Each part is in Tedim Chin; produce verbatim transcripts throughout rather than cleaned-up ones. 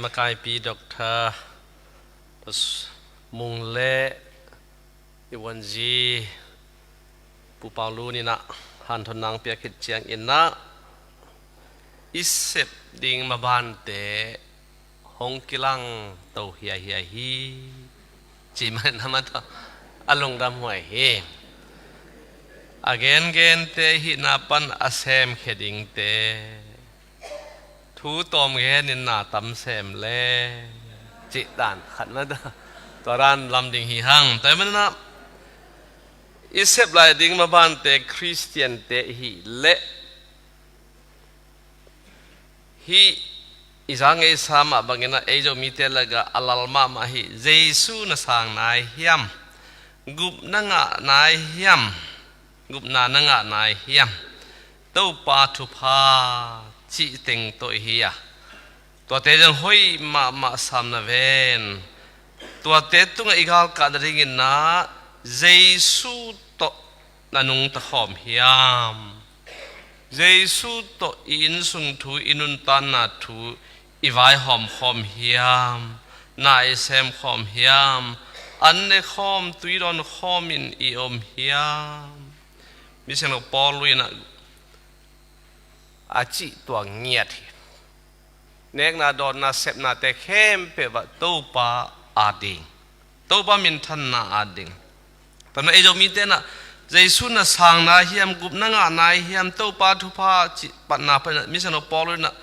Makaipi Doctor Pas Mung le i uanzi Pu Pau Lu ninah hanthon nang piak khit ciang innah i sep ding mabante hong kilang to hiahia hi. Ci mai na mata a lungdam huai hi. A gengente hihna pan a semkhia dingte thu tawm genin na tam sem le cih dan khat mata tua dan lam ding hi hang. Tua manah i sep lai ding mabante Khristiante hi leh hih i za ngeisa mah banginah ei Zomite lakah a lal mahmah hi. Jesu na sang nai hiam? Gupna ngah nai hiam? Gupna na ngah nai hiam? Topa thupha cih teng tawh hi a, tuate zong hoih mahmah sam na ven. Tuate tungah i galkah nadingin ah Jesu tawh na nungta khawm hiam? Jesu tawh i innsung thu, i nuntanna thu i vaihawm khawm hiam? Na i sem khawm hiam? An ne khawm, tui dawn khawmin i om hiam? Misiangtho Paul in a cih tua ngiat hi. Nekna, dawnna, sepnate khempeuh ah Topa a ding, Topa minthanna a ding. Tua manah ei Zomite nah Jesu na sang nai hiam, gupna ngah nai hiam, Topa thupha cih patna paninah Misiangtho Paul inah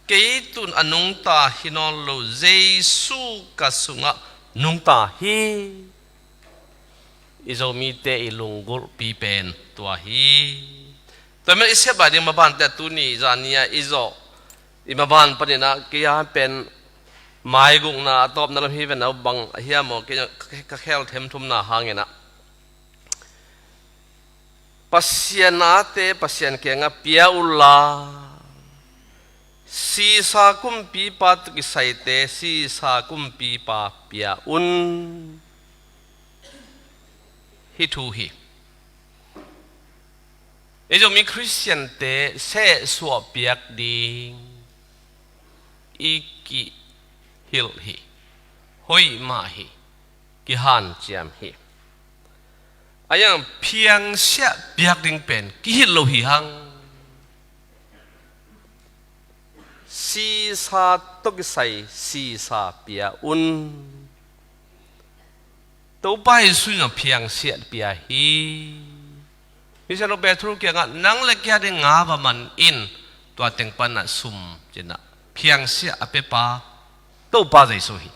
kei tun a nungta hi nawn lo, Jesu ka sungah nungta hi. I Zomite i lunggulhpi pen tua hi. Tua manah i sep lai ding mabante a tuni zani-ah i zawh i maban paninah kei a pen maigukna a tawpna lam hi ve, na bang a hiam aw, kei ka khel themthumna hanginah Pasian ate Pasian kiangah pia unla, sisa kumpipa tawh kisaite sisa kumpipa pia un. Hih thu hi. Ei Zomi Khristiante sehsuah piak ding i kihilh hi. Hoih mah hi. Kihanciam hi. A iang phiangsiah piak ding pen kihilh lo hi hang. Sisa tawh kisai sisa pia un. Topa Jesu in a phiangsiah pia hi. Misiangtho Petru kiangah nang le kei a ding nga va man in, tua teng panah sum cinah phiangsiah a piapa Topa Jesu hi.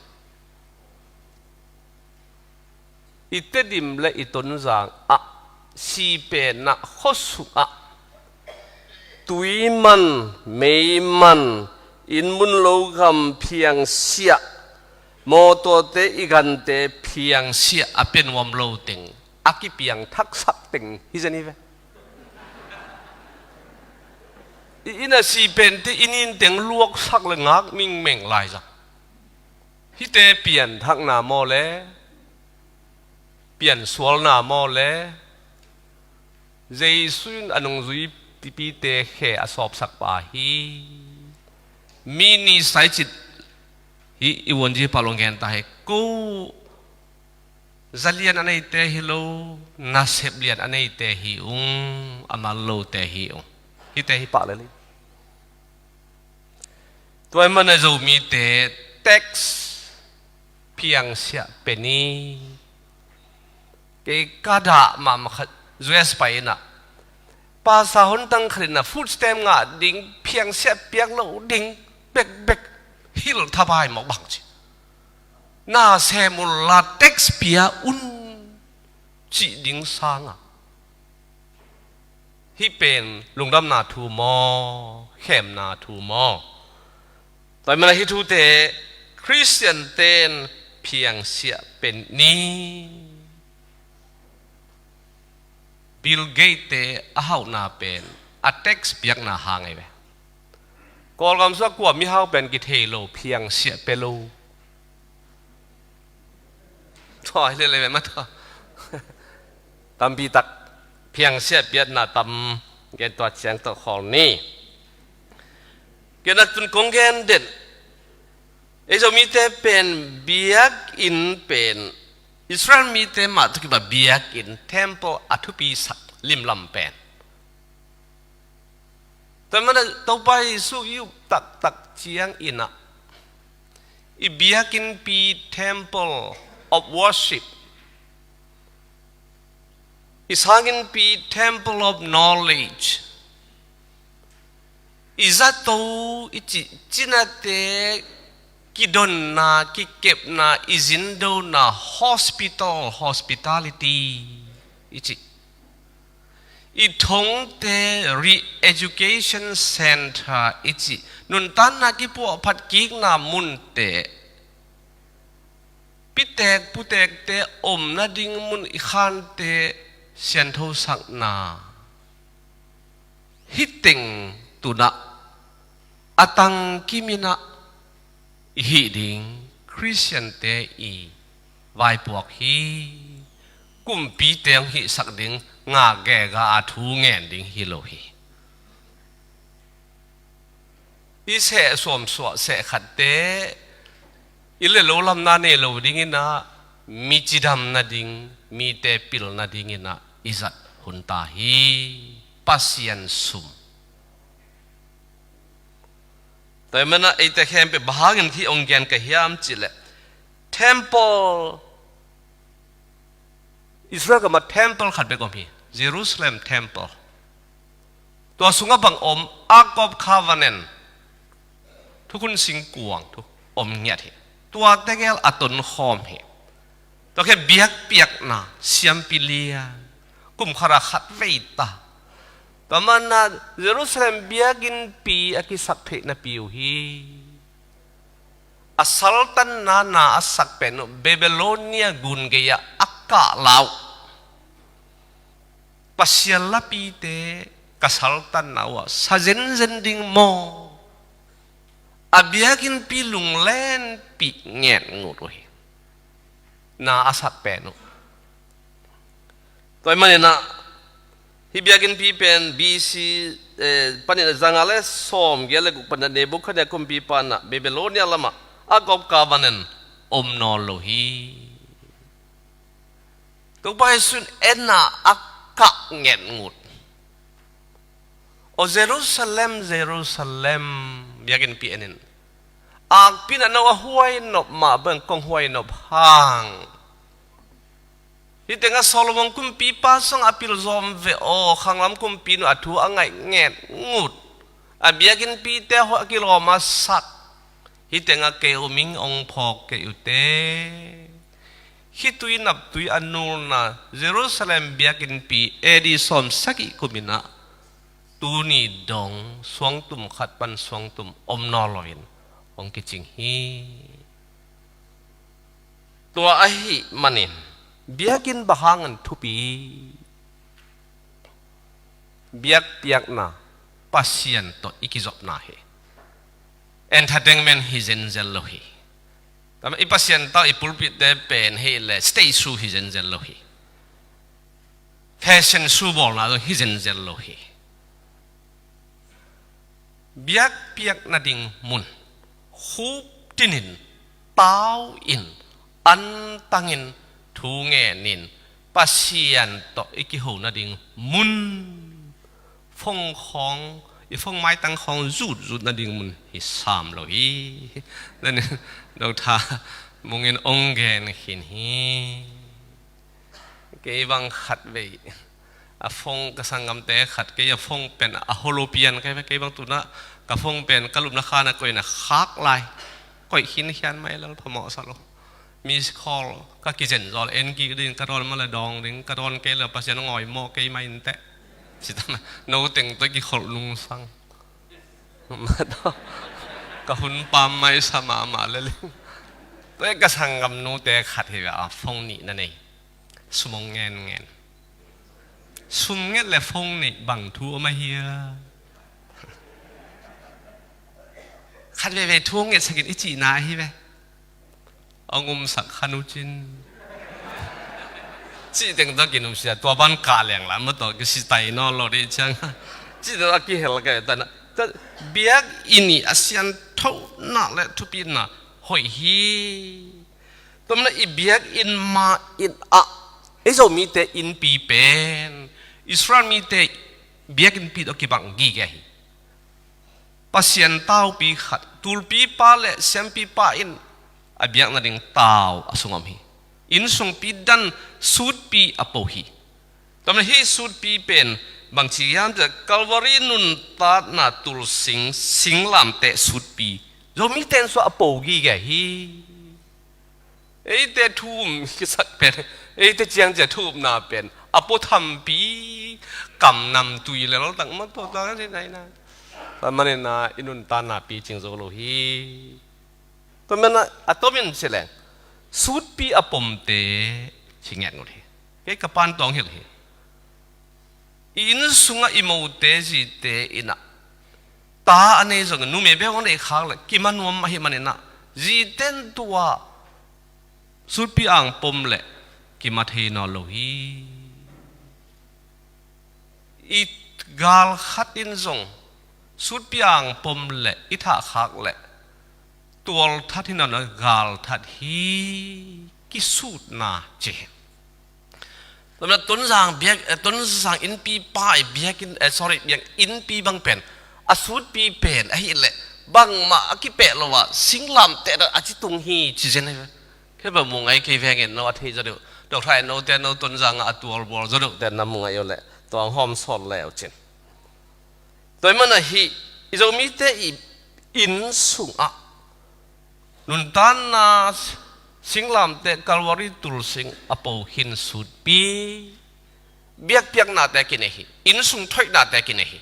I Tedim le i Tonzang ah, sipenah khuasungah tui man, mei man, inn mun lo gam phiangsiah, mawtawte i gante phiangsiah a pia nuam lo teng, a kipiang thaksak teng hi zen hi ve. I inn a sipente i nin teng luaksak le ngak mingmeng lai zang. Hihte pianthakna maw le, piansualna maw le, Jesu in a nungzuipite khe a sawpsak pa hi. Mi ni saicit hi i uanzi pa longgen ta hi. Ko zalian a neite hi lo, nasep lian a neite hi ung, a mal lote hi ung. Hihte hi pah lel hi. Tua ahih manin Zomite tax phiangsiah pia ni. Kei ka dah mahmah khat U S pai inah, pasa hontang khat inah food stamp ngah ding, phiangsiah piak lo ding bekbek hilh thabai mawk bang ci. Na sem unla tax pia un cih ding sangah, hih pen lungdamna thu maw, khemna thu maw? Tua ahih manin hih thute Khristiante in phiangsiah pia ni. Bill Gates te a hauhna pen a tax piakna hang ahi ve. Kawlgam sungah kua mihau pen kithei lo, phiangsiah pia lo. Tua hi lele ve mata. Tampi tak phiangsiah piatna tam gen, tua ciang tawh khawl ni. Kei nak tun kong gen den. Ei Zomite pen biakinn pen Israel mite mah tawh kibang biakinn temple a thupi sak limlam pen. Tua manin Topa Jesu i up taktak ciangin ah i biakinnpi temple of worship, i sanginnpi temple of knowledge, i zato i cih cinate kidonna, kikepna, i zindona, hospital, hospitality i cih, i thongte re-education center i cih, nuntakna kipuahphat kikna munte, pitek putekte om nading mun, i khante sianthosakna, hih teng tunah a tangkimin ah i hih ding Khristiante i vaipuak hi. Kumpite hong hihsak ding ngakgega a thu ngen ding hi lo hi. I seh suamsuah seh khatte i le lo lamna nei lo dingin ah, mi cidam nading, mite pil nadingin ah i zat hun ta hi. Pasian sum. Tua ahih manin ah eite khempeuh bang hangin hih hong gen ka hiam cih leh, temple, Israel gamah temple khat bek om hi, Jerusalem temple. Tua sungah bang om, Ark of Covenant, thukhun singkuang thu om ngiat hi. Tua tegel a tonkhawm hi. Tua khit biakpiakna, siampi lian, kum khat ah khat vei ta. Tua manin ah Jerusalem biakinnpi a kisap theihna pi uh hi. A saltanna na a sak pen uh Babylonia gun gei-ah a kah la uh. Pasian lapite ka saltanna uh ah sa zenzen ding maw? A biakinnpi lunglenpih nget ngut uh hi. Na a sak pen uh. Tua ahih manin ah hih biakinnpi pen B C, eh, panin ah zanga le sawmgiat le guk panin ah Nebukhadnezzar kumpipa in ah Babylonia lamah Ark of Covenant om nawn lo hi. Topa Jesu in en a, a kah nget ngut. O Jerusalem, Jerusalem, biakinnpi en in, akpi in a no a huai nop mah bang kong huai nop hang. Hih tengah Solomon kumpipa sungah a pil zawm ve aw, khanglam kumpi nu a thu a ngaih nget ngut. A biakinnpite a kilawm a sak. Hih tengah kei um ing, hong phawk kei uh teh. Khitui naptui a nulna Jerusalem biakinnpi A D sawmsagih kum in ah tuni dong suangtum khat pan suangtum om nawn loin hong kicing hi. Tua ahih manin biakinn bang hangin thupi? Biakpiakna, Pasian tawh i kizopna hi. Entertainment hi zenzen lo hi. Tua manin i Pasian tawh i pulpit te pen hi leh stage show hi zenzen lo hi. Fashion show bawlna zong hi zenzen lo hi. Biakpiak nading mun, khup tinin, tau in, antangin, thu ngenin, Pasian tawh i kiho nading mun, phone khawng, i phone maitang khawng zutzut nading mun hi sam lo hi. Tua manin Doctor Mung in hong gen khin hi. Kei bang khat vei a phone, ka sanggamte khat, kei a phone pen a holo pian kei, kei bang tunah ka phone pen ka lupna khan a koihna khak lai. Koih khin khian mai lel phamawh sa lo. Miss call ka kizen zawl, en kik ding, ka dawn mah leh dawng ding, ka dawn kei leh Pasian a ngawi mawh kei mah inteh. Ci ta mah, no teng tawh kikholh nungsang. Mah tawh ka hun pam mai sa mahmah lel ing. Tua ka sanggamnute khat hi ve, a phone nih na nei. Sum hong ngen ngen. Sum nget leh phone neih bang thu om a hia? Khat veve thu hong ngetsak in i cihna ahi ve. Hong umsak kha nu cin. Cih teng tawh kinumsia, tua ban kah leng la, mah tawh kisitai nawn lo dih ciang. Cih teng tawh a kihel kei ta na. Biakinn i a sianthona le thupina, hoih hi. Tua manin i biakinn mah in ah, ei Zomite innpi pen Israel mite biakinnpi tawh kibang gige hi. Pasian taupi khat, tulpipa le siampipa in a biak nading tau a sung om hi. Innsungpi dan sutpi a po hi. Tua manin hih sutpi pen bangci hiam cih leh Calvary nuntakna tulsing, singlamteh sutpi. Zomite in suah a po gige hi. Eite thu um kisak pen, eite ciangcia thu upna pen a po thampi, kam namtui leltak mah tawh tang a ci nai na. Tua manin ah i nuntakna picing zo lo hi. Tua manin ah a tomin ci leng sutpi a pomte ci nget ngol hi. Kei ka pan tawng hilh hi. I inn sungah i mote zite in ah ta a nei zongin numei bek hong neih khak leh kima nuam ahih manin ah zite in tua sutpi ang pom leh kima thei nawn lo hi. I gal khat in zong sutpi ang pom leh i thah khak leh tual that hi nawn lo, gal that hi, kisutna ci hi. Tua manin ah Tonzang biak, eh, Tonzang innpipa i biakinn, eh, sorry, biakinnpi bang pen a sutpi pen ahih leh bangmah a kipeh lo a singlamteh dan a ci tung hi ci zen hi ve. Kei bang mu ngai kei veng in no a thei zaw deuh. Doctor in note no Tonzang ah a tualbual zaw deuhte na mu ngai uh leh tua hong hawm sawl le uh cin. Tua ahih manin ah hih i Zomite i inn sungah nuntakna singlamteh Calvary tulsing a po khin sutpi biakpiaknate kinei hi. Inn sung thoihnate kinei hi.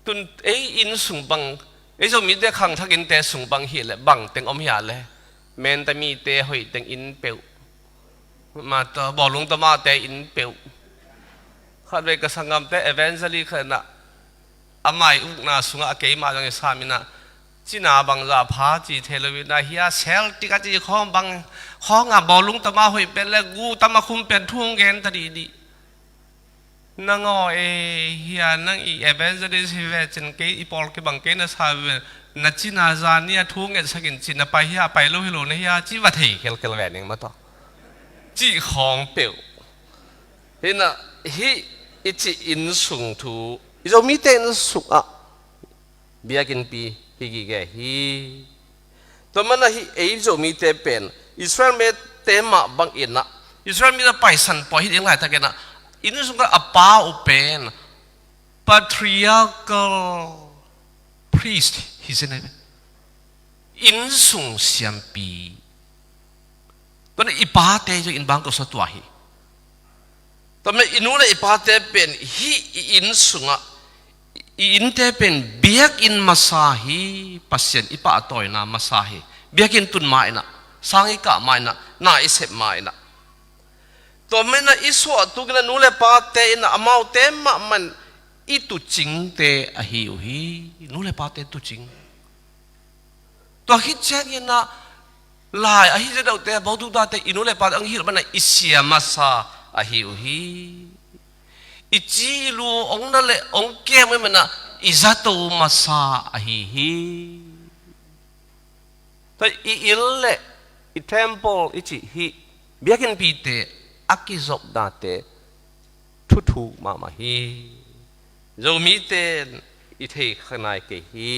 Tun ei inn sung bang, ei Zomite khangthak innte sung bang hi leh bang teng om hia leh, Menta mite hoih teng inn peuh, mata bawlung tamate inn peuh. Khatvei ka sanggamte evangelist khat in ah a mai ukna sungah a keima zong i sam in ah, cina bangzah pha ci thei lo in ah, hia Celtic a ci khawng bang khawng ah bawlung tama hoih pen le gu tama khum pen thu hong gen ta dihdih. Nang aw e, hia nang i evangelist hi ve cin kei i pawl kibang kei na sa ve, na cina zan ni a thu ngetsak in cin na pai hia, pai lo hi lo na hia, ci va thei khelkhel ve ning mah tawh. Cih khawng peuh. Hi in ah hih i cih inn sung thu, i Zomite inn sungah biakinnpi hi gige hi. Tua manin ah hih ei Zomite pen Israel mite mah bang in ah, Israel mite Paisan pawi hi ding laitakin ah, inn sungah a pa uh pen patriarchal priest hi zen hi. Inn sung siampi. Tua manin i pate zong inn bang ko sa tua hi. Tua manin i nu le i pate pen hih i inn sungah, i innte pen biakinn masa hi, Pasian i pahtawina masa hi. Biakinn tun ma in ah, sang i kah ma in ah, na i sep ma in ah. Tua manin ah i suahtuk in ah nu le pate in ah amaute mahmah in i tuucingte ahi uh hi. Nu le pate tuucing. Tua khit ciangin ah lai ahi zaw deuhte, botukdate, i nu le pate hong hilh bangin ah i sia masa ahi uh hi. I ci i lu hong na le hong kem uh ahih manin ah i zato masa ahi hi. Tua i inn le i temple i cih hih biakinnpite a kizopnate thuthuk mahmah hi. Zomite in i thei kha nai kei hi.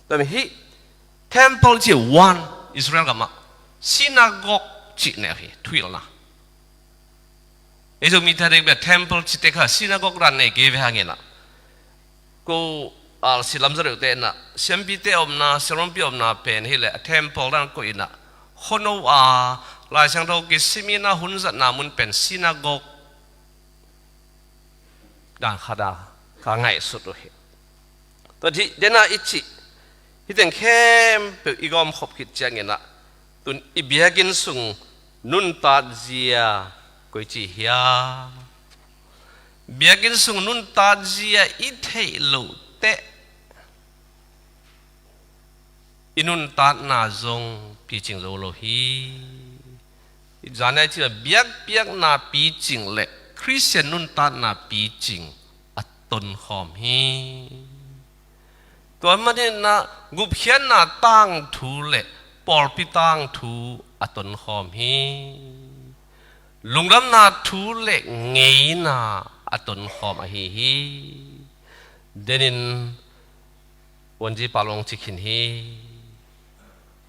Tua manin hih temple cih one Israel gamah synagogue cih neu hi, thuhilhna. Ei Zomite a dek bia temple cihte kha synagogue dan nei kei ve hangin ah, ko alsi lam zaw deuhte in ah siampite omna, sialompi omna pen hi leh a temple dan koih in ah, khuano a Lai Siangtho kisim in ah hun zatna mun pen synagogue dan khat a ka ngaihsut uh hi. Tua hih dena i cih hih teng khempeuh i gawmkhop khit ciangin ah, tun i biakinn sung nuntakzia koici hiam? Biakinn sung nuntakzia i theih loh teh i nuntakna zong picing zo lo hi. I zan a i cih biakpiakna picing le Khristian nuntakna picing a tonkhawm hi. Tua manin ah gupkhiatna tangthu le pawlpi tangthu a tonkhawm hi. Lungdamna thu le ngeina a tonkhawm ahi hi. Denin Wanji pa lawng ci khin hi.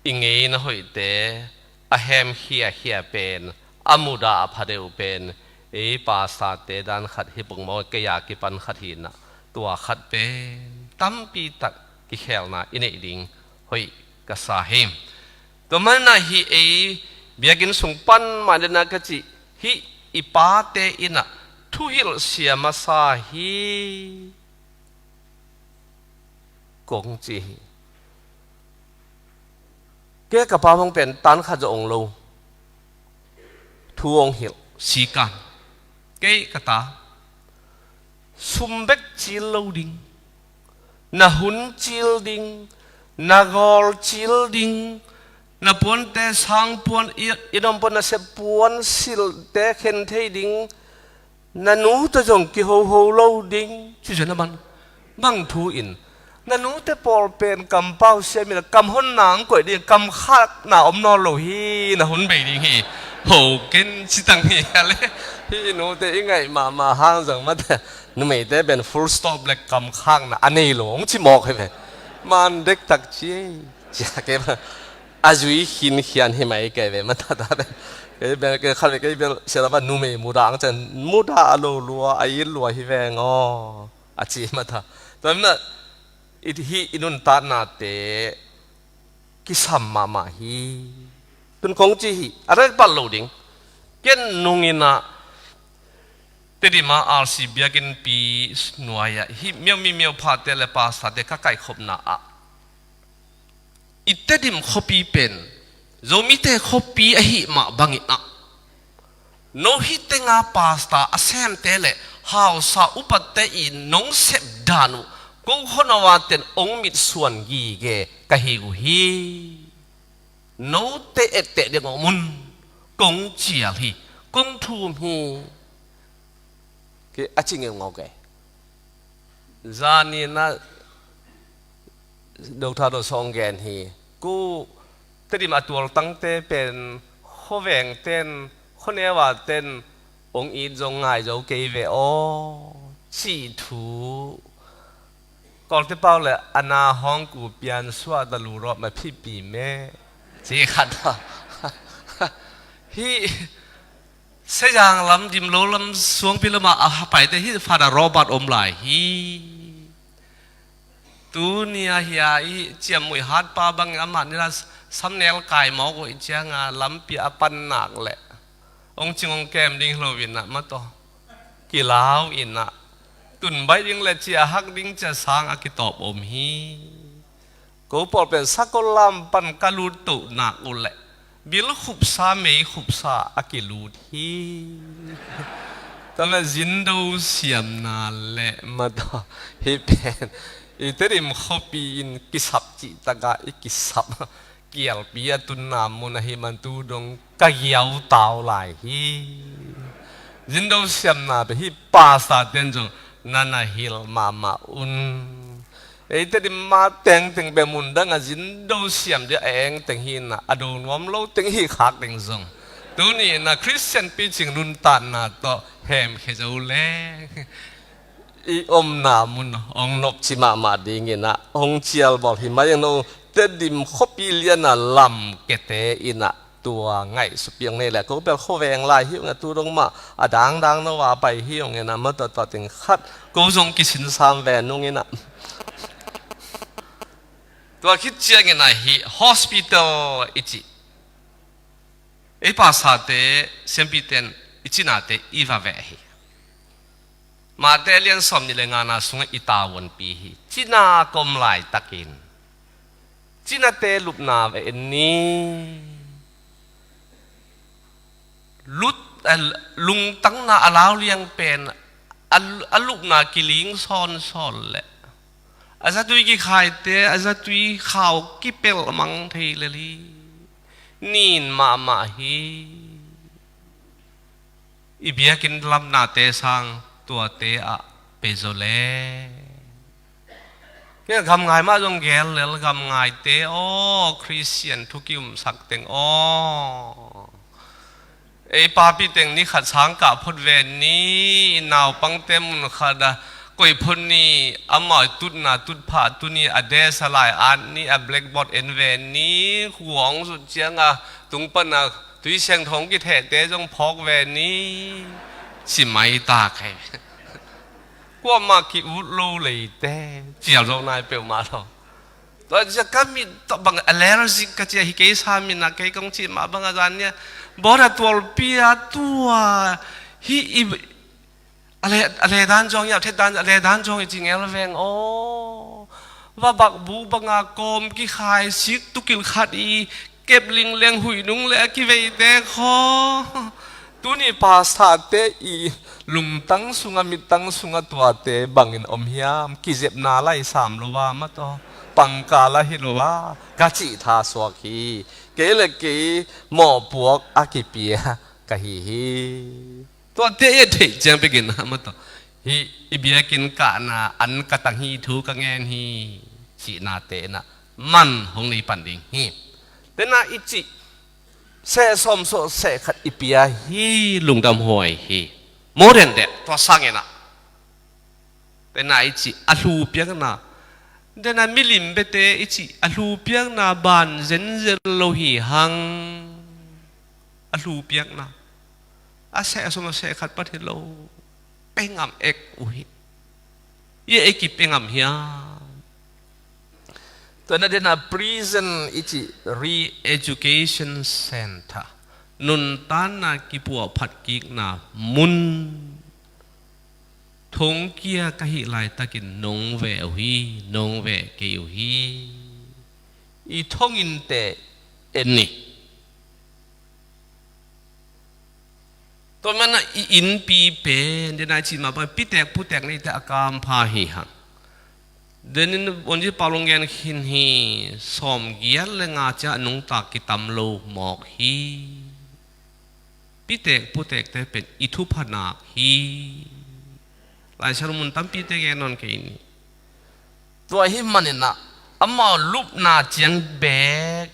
I ngeina hoihte a hemkhiakhia pen, a mudah a phadeuh pen ei pastorte dan khat hi pongmawng, kei a kipan khat hi-in ah tua khat pen tampi tak kikhelna i neih ding hoih ka sa hi. Tua manin ah hih ei biakinn sung pan mah dena ka cih hih i pate in ah thuhilh sia masa hi kong ci hi. Kei ka pa hong pen tan khat zong ong lo. Thu ong hilh sikan. Kei ka ta, sum bek cil lo ding, na hun cil ding, na gawl cil ding, na puante sang puan, i, i dom puan, na sep puan silhte khen thei ding, na nute zong kihoho lo ding, ci zen a man. Bang thu in, na nute pawl pen kampau siam in a kam honna ang koih ding, kam khakna om nawn lo hi, na hun bei ding hi. Ho ken ci tang hi a le. Hih i nute i ngaih mahmah hang zong mate, numeite pen full stop le kam khakna a nei lo ong ci mawk hi ve. Man dektak ci ei. Cia kei a zui khinkhian hi mai kei ve, mata ta pen. Kei bel, kei khat ve, kei bel siapa numei mudah ang cian, mudah a lo lua, a it lua hi veng aw, a ci mata. Tua manin ah i, hih i nuntaknate kisam mahmah hi. Tun kong ci hi, a rel pal lo ding. Ken nung in ah Tedim a R C biakinnpi nuai-ah hih Myo Mi, Myo Phate le pastorte ka kaihkhopna ah, i Tedim khuapi pen Zomite khuapi ahih mah bangin ah, no hih tenga pastor a semte le hausa upate in nong sep dan uh, ko khua no a ten ong mitsuan gige ka hi uh hi. Note etteh ding om un, kong cial hi, kong thum hi. Kei a ci ngeungau kei. Zanin ah Doctor Dawt Sawng gen hi. Ko Tedim a tualtangte pen khuavengten, khuaneu a ten ong it zong ngai zo kei ve aw, cih thu. Kawlte pau le a na hawng ku pian suah ta lu rawp ma phipi me, ci khat a. Hih Sezang lam, Dimlo lam, Suangpi lamah a paite hih Father Robert om lai hi. Tuni a hia i ciammuih hatpa bangin amah nila samnel kai mawk uh i cianga lampi a pan nak leh ong cing ong kem ding hi lo in ah mataw kilau in ah, tun baih ding le cia hak ding cia sang a kitawp om hi. Ko pawl pen sakol lam pan ka lut toh nak uh leh bil khupsa, mei khupsa a kilut hi. Tama zindo siamna le mataw hi pen i Tedim khuapi in kisap cih taka i kisap kialpi a tunna mun ahi man tu dong ka giau tau lai hi. Zindo siamna pen hih pastor ten zong na na hilh mahmah un. Ei Tedim mah tengteng pen mun dang a zindo siam ding a eng teng hi in ah, a do nuam lo teng hi khak teng zong tuni in ah Khristian picing nuntakna tawh hemkhia zo leng i omna mun ong nopci mahmah ding in ah ong cialbawl hi mai ing. No Tedim khuapi lian a lam kete in ah tua ngaihsutpih ong nei leh ko bel khuaveng lai hi ung a, tu dong mah a dangdang no a pai hi ung in ah, mataw tua teng khat ko zong kisinsam ve nung in ah. Tua khit ciangin ah hih hospital i cih ei pastorte, siampite in i cinate i va veh hi. Matthai a lian sawmnih le ngana sungah i tavuanpi hi. Cina ka om laitakin cinate lupna va en ni. Lut, eh, lungtangna a lauliang pen a, a lupna kiling sawnsawn leh a zatui kikhaite a zatui khau kipelh mang thei lel hi. Nin mahmah hi. I biakinn lamnate sang tuate ah pia zaw leh Kei gamngai mah zong gel lel, gamngaite aw, Khristian thu kiumsak teng aw. Ei papi teng ni khat sang kah phot ve ni, naupangte mun khat ah koih phot ni, amau tutna tutphah tu ni, a desk ah lai at ni, a blackboard en ve ni, khuang sut ciang a tung pan a tui siangtho kithehte zong phawk ve ni, ci mai ta kei. Kuamah ki-ut lo leite, cial zo nai peuhmah lo. Tua ciang ka mit tawh bang allergic ka ci a, hi kei sa min a, kei kong cih mah bang a zan nia. Bawr a tualpi a tua, hi i, a le, a le dan zong hi, a thet dan, a le dan zong hi ci ngel veng aw. Va bak bu bang a kawm kikhai sik tukil khat i, kep lingleng huih nung le a kiveite khaw. Tuni pastor-te i lungtang sungah, mittang sungah tuate bangin om hiam? Kizepna lai sam lo a, mataw, pangkal ahi lo a, ka cih tha suak hi. Kei le kei mawhpuak a kipia ka hi hi. Tuate i theih ciang bekin a, mataw, hi i biakinn kahna an ka tang hi, thu ka ngen hi, cihnate na man hong nei pan ding hi. Tena i cih seh sawm sawh seh khat i pia hi, lungdam huai hi. More than that, tua sangin ah, tena i cih a hlu piakna, tena milim bete i cih a hlu piakna ban zenzen lo hi hang. A hlu piakna a seh sawm a seh khat pat hi lo. Pe ngam ek uh hi. I ei ki pe ngam hiam? Tua na dena prison i cih re-education center, nuntanna kipuahphat kikna mun, thongkia ka hih laitakin nong ve uh hi, nong ve kei uh hi. I thonginte en ni. Tua mana i innpi pen, dena i cih mah bang, pitek putek neite a kampha hi hang. Denin onji palung gen khin hi, sawm giat le nga ciang a nungtak kitam lo mawk hi. Pitek putekte pen i thupha nak hi. Laisiangtho mun tampite gen nawn kei ni. Tua ahih manin ah, amau lupna ciang beek,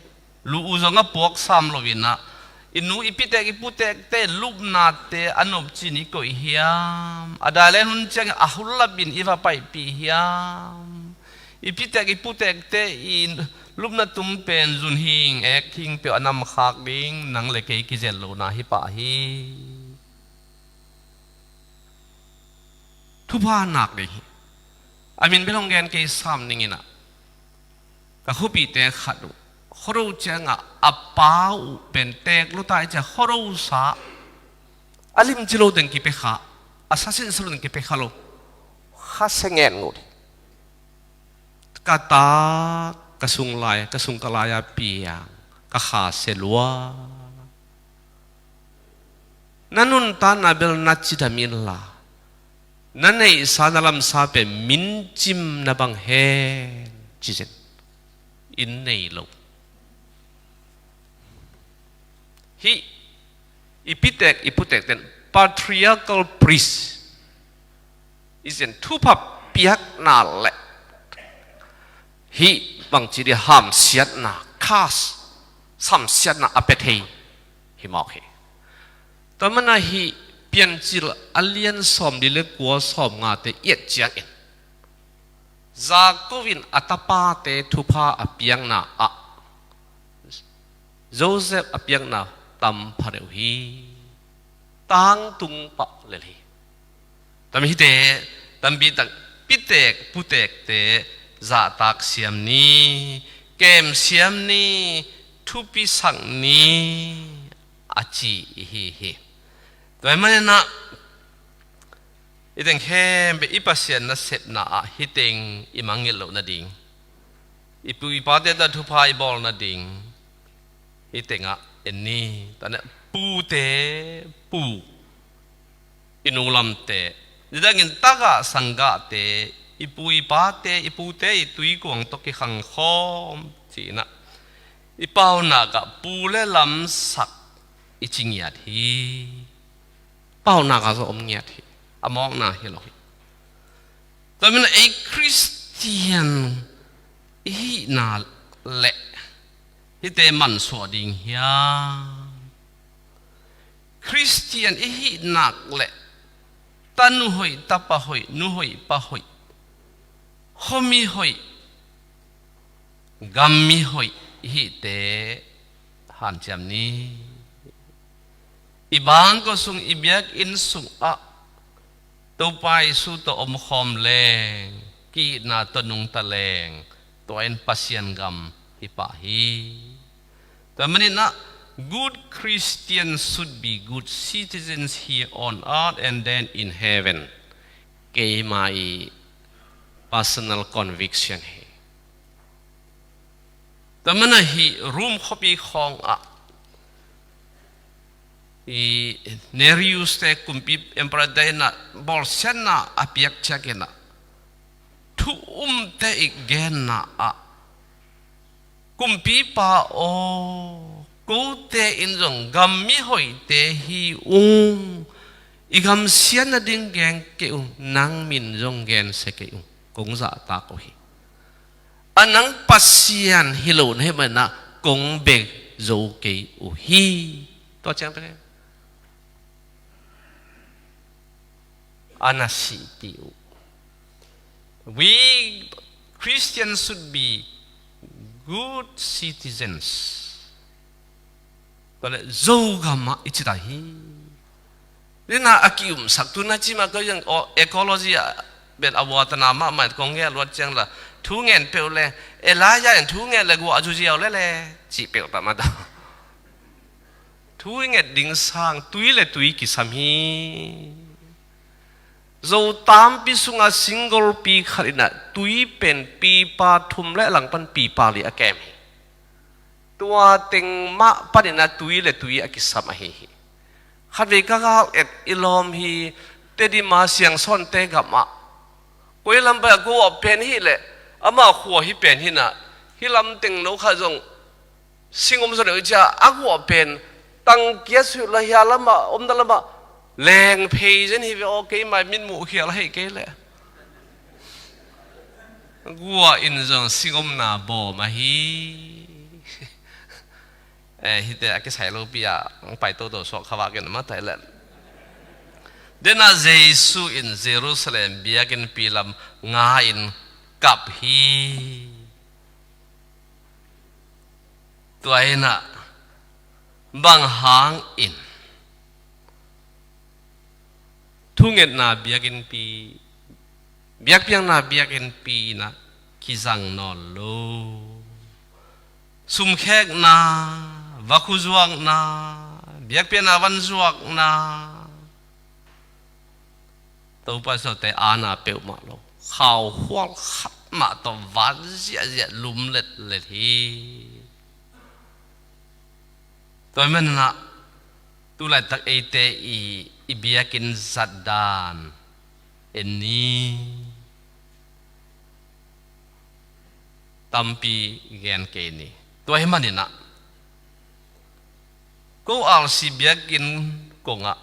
lu uh zong a puak sam lo in ah, i nu i pitek i putekte lupnate a nopcin i koih hiam? A dai le hun ciang a hulap in i va paipih hiam? I pitek i putekte i lupna tum pen zun hing ek hing peuh a namkhak ding, nang le kei kizel lohna hi pah hi. Thupha nak ding hi. A min bel hong gen kei sam ning in ah, ka khuapihte khat uh, khuado ciangah a pa uh pen teek lo ta i ciah khuado sa, a limci lo teng kipia kha, a sa sinsa lo teng kipia kha lo. Kha se ngen ngut hi. Ka ta, ka sung lai, ka sung ka lai-a piang, ka kha se lua. Na nuntakna bel na cidam inla, na neihsa na lamsa pen min cim na bang hen, ci zen. In nei lo. Hih i pitek i putek ten patriarchal priest i zen thupha piakna le hih bangci dia hamsiatna, curse, samsiatna a pia thei hi mawk hi. Tua mana hih Piancil a lian sawmli le kua, sawmngate i et ciangin Jacob in a tapate thupha a piakna ah Joseph a piakna tam pha deuh hi. Tangtung pah lel hi. Tam hite, tampi tak pitek putekte zahtak siam ni, kem siam ni, thupi sak ni, a ci i hi hi. Tua hi manin ah, i teng khempeuh i Pasian nasepna ah hih teng i mangngilh loh nading, i pu i pate tawh thupha i bawl nading, hih tengah en ni. Tua hi a, pute, pu, i nu lamte, nidangin tagah sanggahte, i pu i pate, i pute i tuikuang tawh kikhang khawm ci-in ah, i paunak ah pu le lamsak i ci ngiat hi. Paunak ah zong om ngiat hi. A mawkna hi lo hi. Tua manin ei Khris-, Khristian i hihna leh hihte mansuah ding hiam? Khristian i hih nak leh tanu hoih, tapa hoih, nu hoih, pa hoih, khuami hoih, gammi hoih i hihte hanciam ni. I bangkua sung, i biakinn sungah Topa Jesu tawh omkhawm leng, ki-itna tawh nungta leng, tua in Pasian gam hi pah hi. Tua manin ah, good Christians should be good citizens here on earth and then in heaven. Keima i personal conviction hi. Tua mana hi Rome khuapi khawngah i Nerius te kumpi emperor te in ah bawlsiatna a piak ciangin ah, thu umte i genna ah, kumpipa aw, kote in zong gammi hoihte hi ung, i gamsiatna ding gen kei ung, nang min zong gensia kei ung, kong zahtak uh hi. A nang Pasian hi lo na hih manin ah kong bia zo kei uh hi. Tua ciang pen a na sihpih uh. We Christians should be good citizens. Tua leh Zogamah i cita hi. Nina a ki-umsak tu na ci mah ko yang, aw, ecology ah ben a vuatana mahmah kong ngen luat ciang la, thu ngen peuh le, Elijah in thu ngen le guah zuziau le le, cih peuh ta mah ta. Thu i nget ding sang tui le tui kisam hi. Zo tampi sungah single pi khat in ah tui pen pipa thum le langpan pipa li a kem hi. Tua teng mah panin ah tui le tui a kisam ahi hi. Khatvei ka gal et i lawm hi, Tedim a Siangsawnte gamah. Koi lam pai a guah pen hi leh, ama khua hi pen hi na, hi lam teng no khat zong sing om zaw deuh cia a guah pen tang kia suih la hia lamah, omna lamah leng phei zen hi ve aw, keimah min muh khial ahi kei leh. Guah in zong sing omna bawm ahi. Eh, hite a kisai lopi ah ang pai toto suak khavak in a matai leh. Dena Jesu in Jerusalem biakinnpi lam nga in kap hi. Tua in ah bang hangin thungetna biakinnpi, biakpiakna biakinnpi in ah kizang nawn lo. Sumkhekna, vakhu zuakna, biakpiakna van zuakna, Topa sawte ana peuhmah lo. Khauhual khat mah tawh van ziahziah lum letlet hi. Tua hi manin ah tulaitak eite i, i biakinn zatdan en ni. Tampi gen kei ni. Tua hi manin ah ko R C biakinn kongah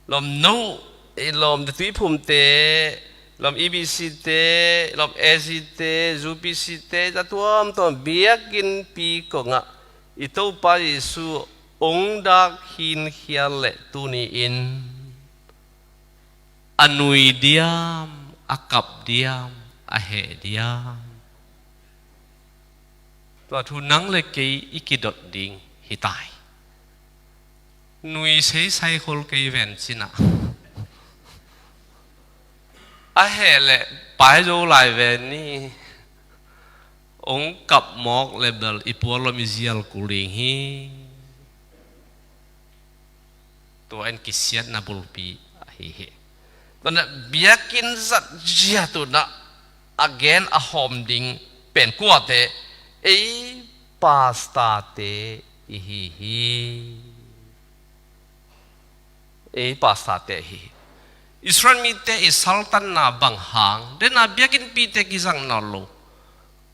lawm no, eh, lawm Tuiphumte, lawm E B C te, lawm A C te, U P C te, a tuamtuam biakinnpi kongah i Topa Jesu ong dak hinkhial leh tuni-in a nui diam, a kap diam, a heh diam? Tua thu nang le kei i kidot ding hi tai. Nui seisai khol kei ven cin ah, a heh leh pai zo lai ven ni. Ong kap mawk le bel i puan lawm i zial kul ding hi. Tua in kisiatna bulpi ahi hi. Tua in ah biakinn zat zia tu in ah a gen a hawm ding pen kuate, ei pastorte i hi hi. Ei pastorte hi. Israel mite i saltanna bang hang, dena biakinnpite kizang nawn lo.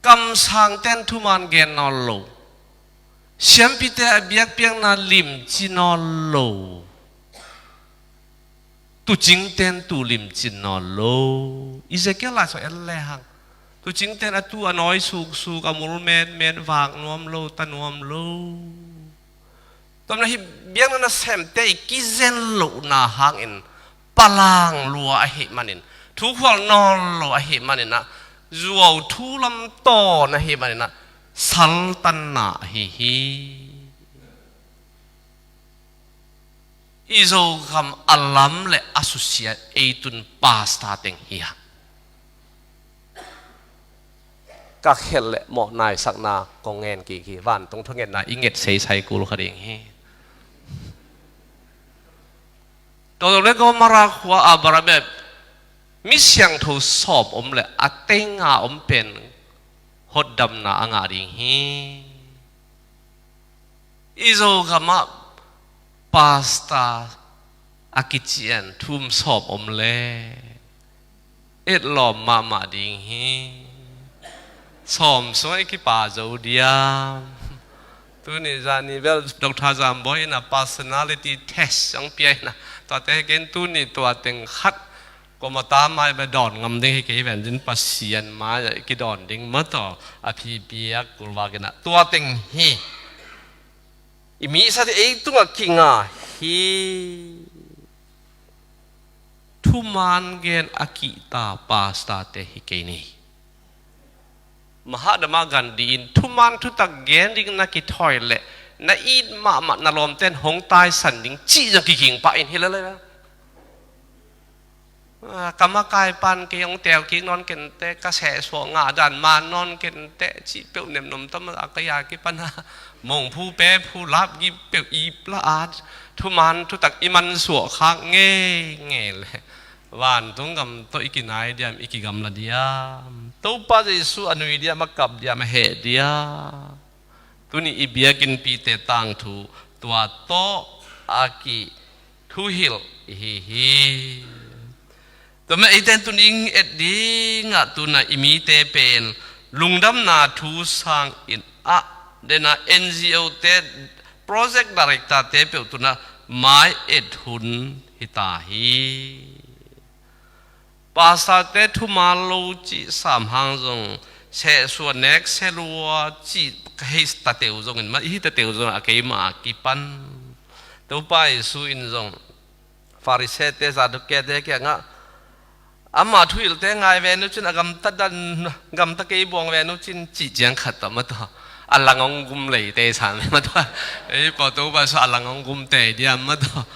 Kamsangten thuman gen nawn lo. Siampite a biakpiakna limci nawn lo. Tuucingten tuu limci nawn lo. Ezekiel lai sung en lehang Tuucingte in a tuu a nawi suksuk, a mul metmet, vak nuam lo, ta nuam lo. Tua manin hih biakna nasemte i kizen lohna hangin palang lua ahih manin, thukhual nawn lo ahih manin ah, zuau thu lam tawn ahih manin ah, saltanna ahi hi. I Zogam a lam le a susia ei tun pastor teng hi hang. Ka khelh le mawh naisakna kong ngen kik hi. Vantung thungetna i nget seisai kul kha ding hi. Tua zong le Gomara khua ah Barabas, mi siangtho sawm om le a teng a om pen hotdamna a ngah ding hi. I Zogam ah pastor a kician thum sawm om le etlawm mahmah ding hi. Sawm sungah i kipa zo diam? Tuni zani bel Doctor Zambawi in a personality test zong pia in a, tuate ken tuni tua teng khat kuama ta mai bel dawn ngam ding hi kei ven, zin Pasian mai ah i kidawn ding mataw, a phipiak kulvak in a, tua teng hi. I misate ei tungah kinga hi. Thuman gen a kihta pastor te hi kei ni. Mahatma Gandhi in thuman thutak gen ding na kithawi leh na it mahmah na lawmten hong taisan ding cih zong kikhing pah in hi lel. Ah, ka makai pan kei hong teel kik nawn kenteh, ka sehsuah ngah dan man nawn kenteh cih peuh nemnom tam a ka ya kipan a, mongphu pephu lapgip peuh ip la at, thuman thutak i mansuah khak ngeingei leh vantung gam tawh i kinai diam, i kigamla diam? Topa Jesu a nui diam, a kap diam, a heh diam? Tuni i biakinnpite tangthu tua tawh a kithuhilh i hi hi. Tua mah eite in tuni i et dingah tuna i mite pen lungdamna thu sangin ah dena N G O te, project director te peuh tuna mai et hun hi ta hi. Pastor te thuman lo cih sam hang zong sehsuah nek selua cih ka hei tateu zongin mah, i hi tateu zong a keimah a kipan. Topa Jesu in zong Farisee te, Sadukea te kiangah, ama thuhilhte ngai ve nu cin, a gamta dan, gamta kei buang ve nu cin cih ciang khat tawh mataw, a lang hong gum leite sa me mataw. Ei pawh Topa Jesu a lang hong gum tei diam mataw.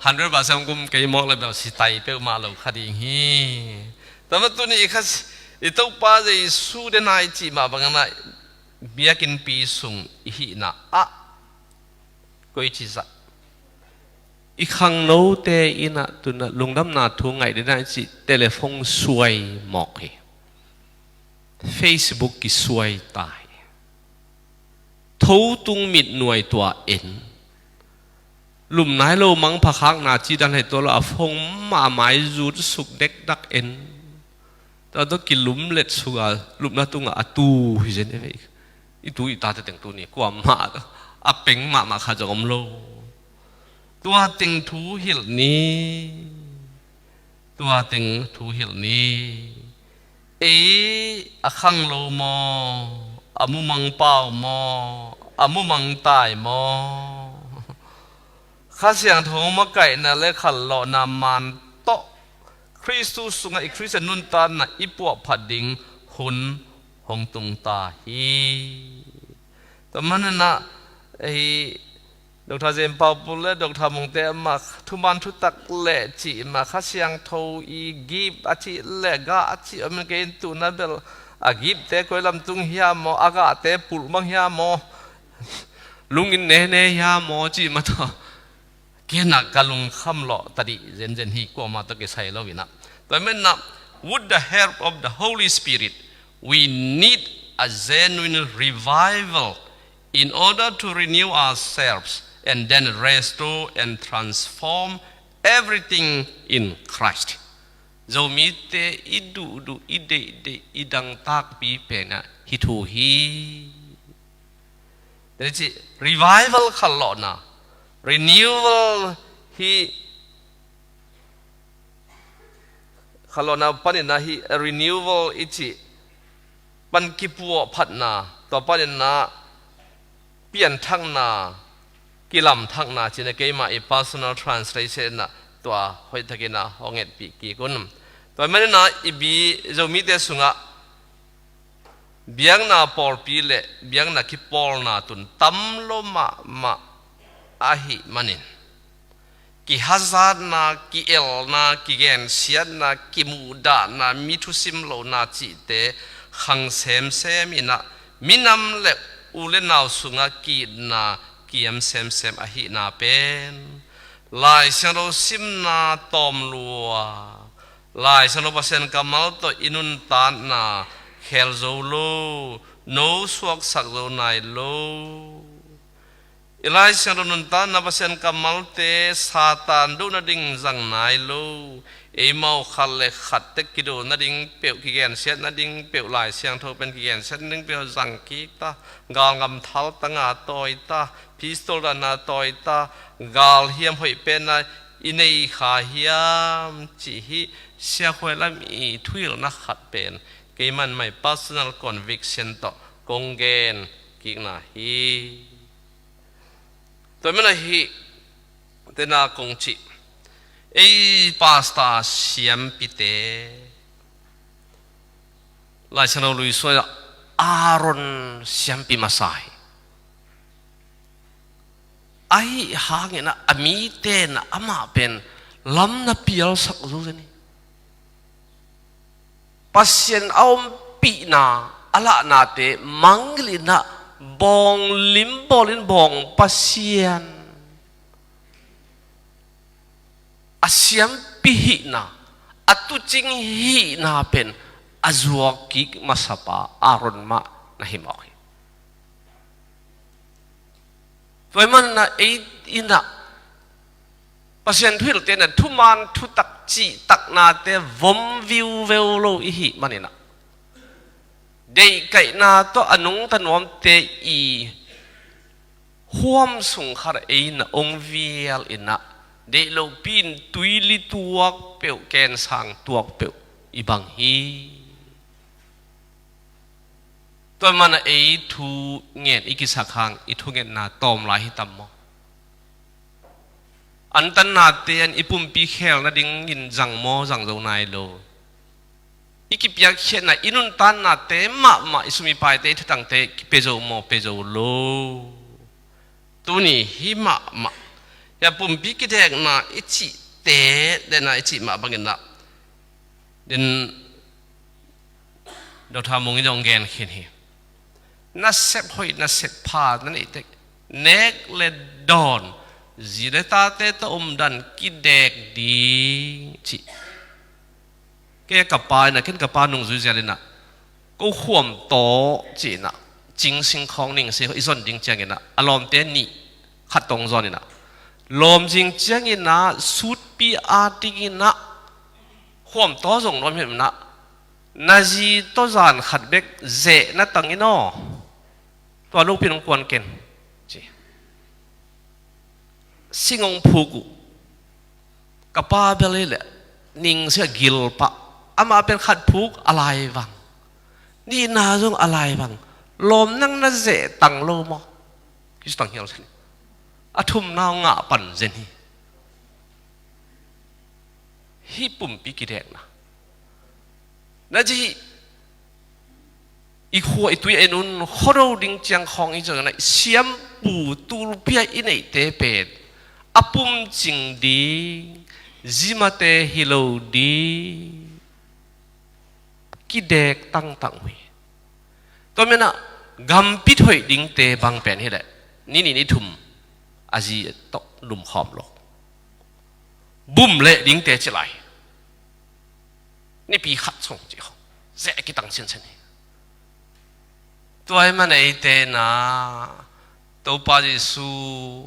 Hundred percent hong gum kei mawk le bel si tai peuhmah lo kha ding hi. Tua mah tuni i kha i Topa Jesu dena i cih mah bangin ah biakinnpi sung i hihna ah koici zah i khangnote in ah tuna lungdamna thu ngaih dena i cih telephone suai mawk hi. Facebook kisuai ta hi. Tho tung mitnuai tua en. Lum nai lo mangpha khakna cih dan hei tua lo a phone mah a mai zut suk dekdak en. Tua tawh kilumlet suk a lupna tungah a tu hi zen e ve. I tu i tate teng tuni kuamah a peng mahmah kha zong om lo. Tua teng thu hilh ni. Tua teng thu hilh ni. Ei a khanglo maw, a mumang pau maw, a mumang tai maw? Kha Siangtho makaihna le khanlawhna man tawh Khristu sungah i Khristian nuntakna i puahphat ding hun hong tung ta hi. Tua manin ah, ei, Doctor Jem Pau Pul le Doctor Mungte amah thuman thutak le cih mah, Kha Siangtho i gift a cih le gah a cih om in, kei in tuna bel a giftte koi lam tung hiam maw, a gahte pulh mang hiam maw, lungin nene hiam maw cih mah tawh. Kei in ah ka lungkham lawh tadih zenzen hi, kuamah tawh kisai lo in ah. Tua manin ah, with the help of the Holy Spirit, we need a genuine revival in order to renew ourselves and then restore and transform everything in Christ. Zomite i duhduh, i deihdeih, i dangtakpi pen ah hih thu hi. Tua hi ci, revival khanlawhna, renewal hi, khanlawhna panin ah hih renewal i cih pan kipuah phatna, tua paninah pianthakna, kilamthakna cih na keimah i personal translation ah tua hoihtakin ah hong etpih kik un. Tua maninah i bi Zomite sungah biakna pawlpi le biakna kipawlna tun tam lo mahmah ahih manin, kihazatna, ki-elna, kigensiatna, kimuhdahna, mi thusim lohna cihte khang semsem inah minam le u le nau sungah ki-itna kiam semsem ahihna pen Lai Siangtho simna tawm lua, Lai Siangtho Pasian kammal tawh i nuntakna khel zo lo, no suaksak zo nai lo. I Lai Siangtho nuntakna Pasian kammalte Satan duh nading zang nai lo. Eimau khat le khat tek kido nading peuh, kigensiat nading peuh, Lai Siangtho pen kigensiat nading peuh zang kik ta, galngam thal tanga tawi ta, pistol dana tawi ta, galhiam hoih pena i nei kha hiam cih hi. Sia Khuai Lam i thuhilhna khat pen keiman my personal conviction tawh kong gen kikna hi. Tua mana hi tena kong cih, ei pastor siampite Lai Siangtho luisuai ah Aaron siampi masa hi. Ahi hangin ah a mite na amah pen lam na pialsak zo zen hi. Pasian a ompihna a lahnate mangngilh inah bawng lim bawlin bawng pasian a siampi hihna, a tuucing hihna pen a zuak kik masapa Aaron mah na hi mawk hi. Tua hi manah ei inah Pasian thuhilhte na thuman thutak cihtaknate vom viuveu lo i hih maninah deihkaihna tawh a nungta nuamte i huam sung khat ei na ong vial inah deih lopi in tuili tuak peuh, kensang tuak peuh i bang hi. Tua mana ei thu ngen i kisak hang i thungetna tawm lai hi tam maw? Antannate an i pumpi khel nadingin zang maw, zang zo nai lo? I kipiakkhiatna, i nuntaknate mahmah, i sum i paite, i thutangte kipia zo maw, pia zo lo? Tuni hi mahmah. Hia pumpi kidekna i cihte dena i cih mah banginah den Dr. Mung in zong gen khin hi. Nasep hoih nasep pha na neih tek, nek le dawn, zi le tate tawh omdan kidek ding cih. Kei ka pa inah, ken ka pa nungzui zial inah ko khuam taw ci inah Cing Sing Khawng Ning Sing i zon ding cianginah a lawmte nih khat tawh zon inah lawm zing cianginah sutpi a tinginah khuam taw zong nuam hi inah na zi tawh zan khat bek zeh na tang in aw. Tua lungpi nong kuan ken ci. Sing ong phuk uh. Ka pa bel hi leh ning sia gil pah. Amah pen khat phuk a lai vang. Nihna zong a lai vang. Lawm nang na zeh tang lo maw? Kistang hial zen. A thumna ngah pan zen hi. Hih pumpi kidekna na ci hi. I khua i tui a en un, khuado ding ciang khawng i zong na siampu tulpia i neihte pen a pumcing ding zimate hi lo ding kidek tangtang uh hi. Tua menah gampi thoih dingte bang pen hi leh ni nih ni thum a zi tawh lumkhawm lo. Bum leh dingte ci lai. Nipi khat sung ci khawng zeh kitang sinsen hi. Tua hi mana eite na Topa Jesu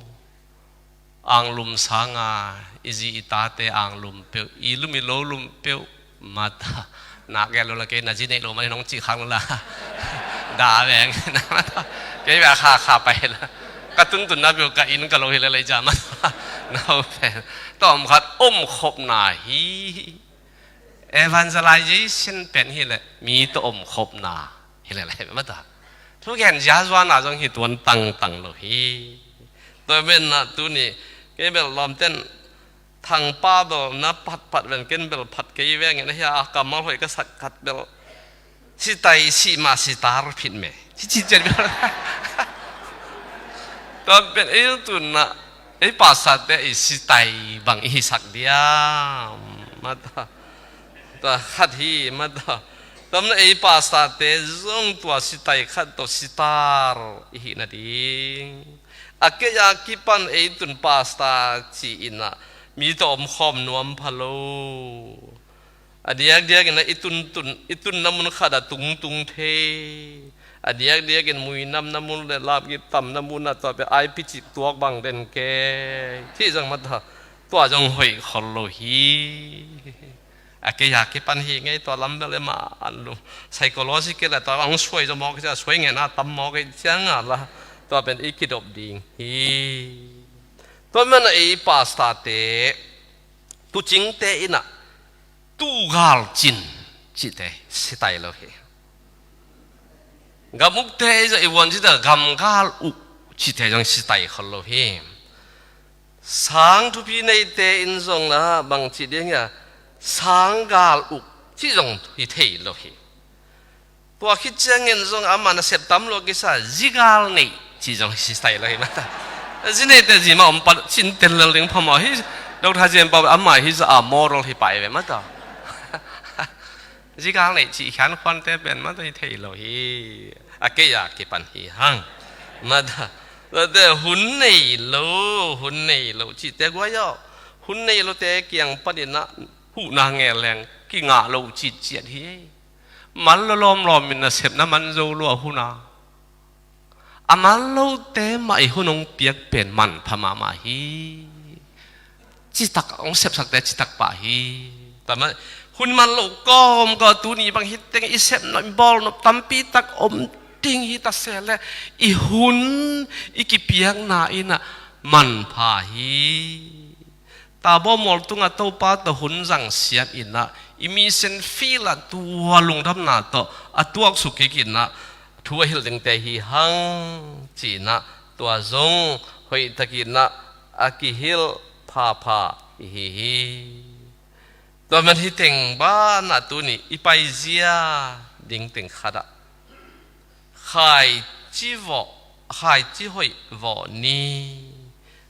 anglum sanga i zi i tate anglum peuh, i lum i lo lum peuh mata nak gel lo la kei na zi neih lo mah nong cih khang lo la. Da veng na mata kei bia kha kha pai la ka tuntunna peuh ka inn ka lo hi le lei ja mata na pen tawm khat om khopna hi. Evangelization pen hi leh mi tawh om khopna. Hi lele mata. Thugen ziazuana zong hi tuan tangtang lo hi. Tua menna tuni kei bel lawmten thangpa bel na phatphat ven ken bel phat kei vengin ahi a kammal hoih ka sak khat bel sitai sih mah sitar phit me. Cici cian bel. Tua pen ei tunna ei pasate i sitai bang i hisak diam. Mata. Tua khat hi mata. Tamna ei pastate zong tua sitai khat tawh sitar i hih nading. A kei a kipan ei tun pasta ci inah mi tawh omkhawm nuam pha lo. A diakdiak inah i tuntun i tunna mun khat a tungtung thei. A diakdiakin muinam na mun le lapgip tam na mun a tua pe ai picik tuak bang den kei. Ci zong mata tua zong hoih khol lo hi. A kei a kipan hi ngei tua lam bel ema an lum. Psychological a tua ang suai zo mawk cia suai ngen a tam mawk ei ciang a la tua pen i kidop ding hi. Tua mana ei pastate tucingte inah tugal cin cite sitai lo hi. Gam ukte ei zong i vuan cita gamgal uk cite zong sitai khol lo hi. Sang thupi neite in zong na bang ci ding a sang gal uk ci zong hi thei lo hi. Tua khit ciangin zong amah nasep tam lo kisa zigal nei ci zong hi thei lo hi mata. Zi neite zi ma om pat cin tel lel ding phamawh hi. Dr. Jen Pau amah hi za a moral hi pai ve mata. Zigal nei ci khian khuante pen mata hi thei lo hi. A kei a kipan hi hang mata. Tua te hun nei lo hun nei lo cite guai aw. Hun nei lo te kiang paninah huhna ngeleng kingah lo citciat hi. Mal lo lawmlawm in nasepna man zo lua huna a mal lote mah i hun hong piak pen manpha mahmah hi. Citak hong sepsakte citak pah hi. Tama hun man lo kawm ka tuni bang hi teng i sepna i bawlnop tampi tak om ding hi ta se le i hun i kipiakna inah manpha hi. Tabaw mual tungah Topa tawh hun zang siam inah i mission field ah tua lungdamna tawh a tuak suk kik inah thu a hilh dingte hi hang ci inah tua zong hoih tak inah a kihilh phapha i hi hi. Tua man hi teng banah tuni i paizia ding teng khatah khaici vawh khaici hoih vawh ni.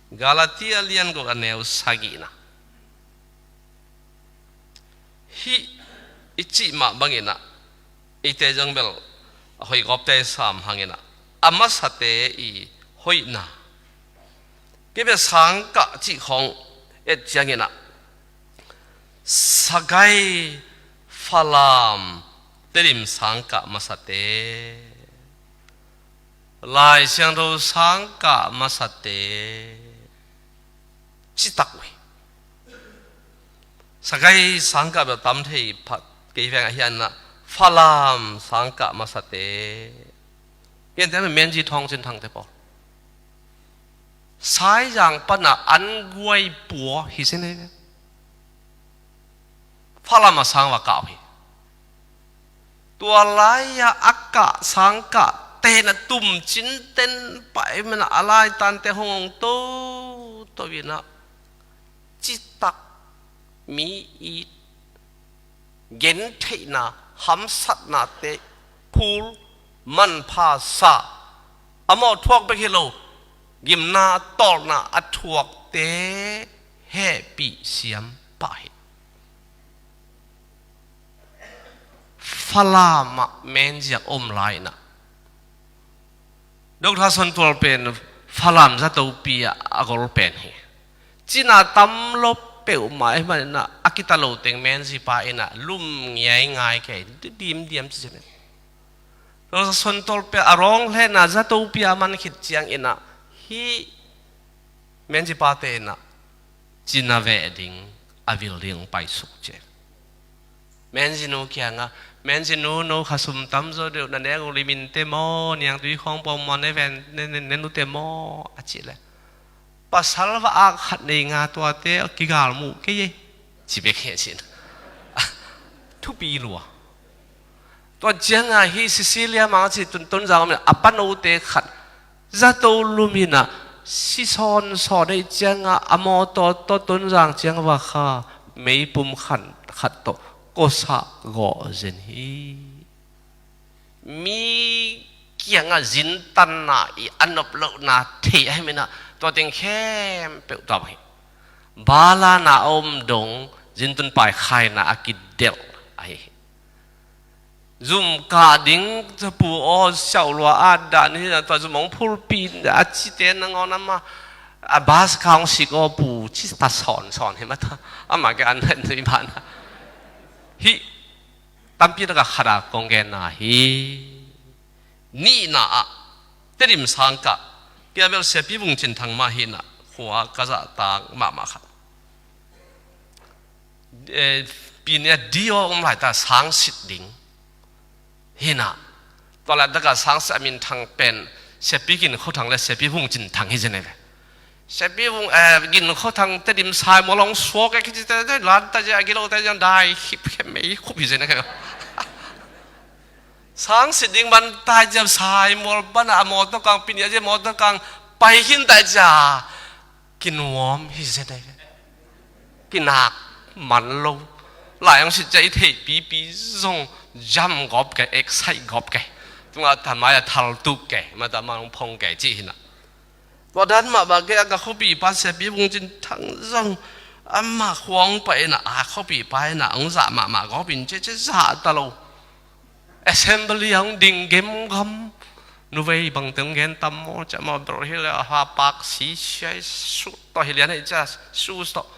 Galatia lian guk a neu sagihna hih i cih mah banginah eite zong bel a hoih gawpte sam hanginah a masate i hoihna kei bia sangkah cih khawng et cianginah Sagai, Falam, Tedim sangkah masate, Lai Siangtho sangkah masate citak uh hi. Sagai sangkah bel tam thei phat kei veng ahianah Falam sangkah masate. Kente menzi thawng cin thangte pawl Saizang pana an guai pua hi sin hi ve. Falam a sang va kah uh hi. Tua lai-ah a kah sangkah tena tum cinten paimana a laitante hong hong toto inah citak mi it gentheihna hamsatnate phul manpha sa a mawh thuak bek hi lo gimna tawlna a thuakte hehpih siam pah hi. Falamah menziak om lainah Dr. Suantual pen Falam zatopi ah a gol pen hi. Cina tam lo peuhmah ahih maninah a kita lo teng menzipa inah lum ngiai ngai kei dimdiam ci cin. Dr. Suantual pen a rawng hlena zatopi a man khit cianginah hih menzipate inah cina veh ding a vil ding paisuk cian. Menzinu kiangah menzinu no khasum tamzaw deuh na neng uh liminte maw niangtui khawng pawngmaw ne ven ne nute maw a cih leh pasal va ak khat nei nga tuate kigal muh kei ei ci bek hi a cin. Thupi lua. Tua ciangah hih Cecilia Mang a ci Tonzang om in a panote khat zato lum in ah si sawnsawn ahih ciangah a mawtaw tawh Tonzang ciang va kha, meipum khat, khat tawh kosah gawh zen hi. Mi kiangah zintanna i a nop lohna thei ahih manin ah tua teng khempeuh tua bang hi. Balana a om dong zintun paikhaina a kidelh ahi hi. Zum kah ding, pu aw, siauhlua at dan hi, tua zum hong phulpih in a cite nangawn amah a bas kha hong sik aw pu ci ta sawnsawn hi mata. Amah ke an het nui bana. Hih tampi taka khat a kong genna hi. Nihna ah Tedim sangkah kia bel Siapi Vung Cin Thang mah hi in ah khua ka zahtak mahmah khat. Eh, pinia di aw om lai ta sangsit ding hi in ah. Tua lai taka sangsit a minthang pen Siapi Gin Khua Thang le Siapi Vung Cin Thang hi zen e ve. Siapi Vung, eh, Gin Khua Thang Tedim Saimol hong suak e kici te, te lan ta zia a gilo te zia dai khip khe mei khup hi zen e. Sangsit ding ban tai zia Saimol pan a mawtaw kang pinia zia mawtaw kang pai khin tai zia kinuam hi zen e. Kinak man lo. Lai hong sit zia i theih pipi zong jam gawp ke, excite gawp ke. Tunga tamai a thal tuk ke, mata man hong phong ke ci hi in ah. Tua dan mah bang ke a ka khuapi pa Siapi Vung Cin Thang zong amah khua hong pai in ah, a khuapi pa in ah hong zah mahmah gawp in cece zah ta lo. Assembly hong ding gemgam. Nuvei bangte hong gen tam maw, ca maw ber hi le a ha pak si siai su tawh hi lian hei ca su tawh.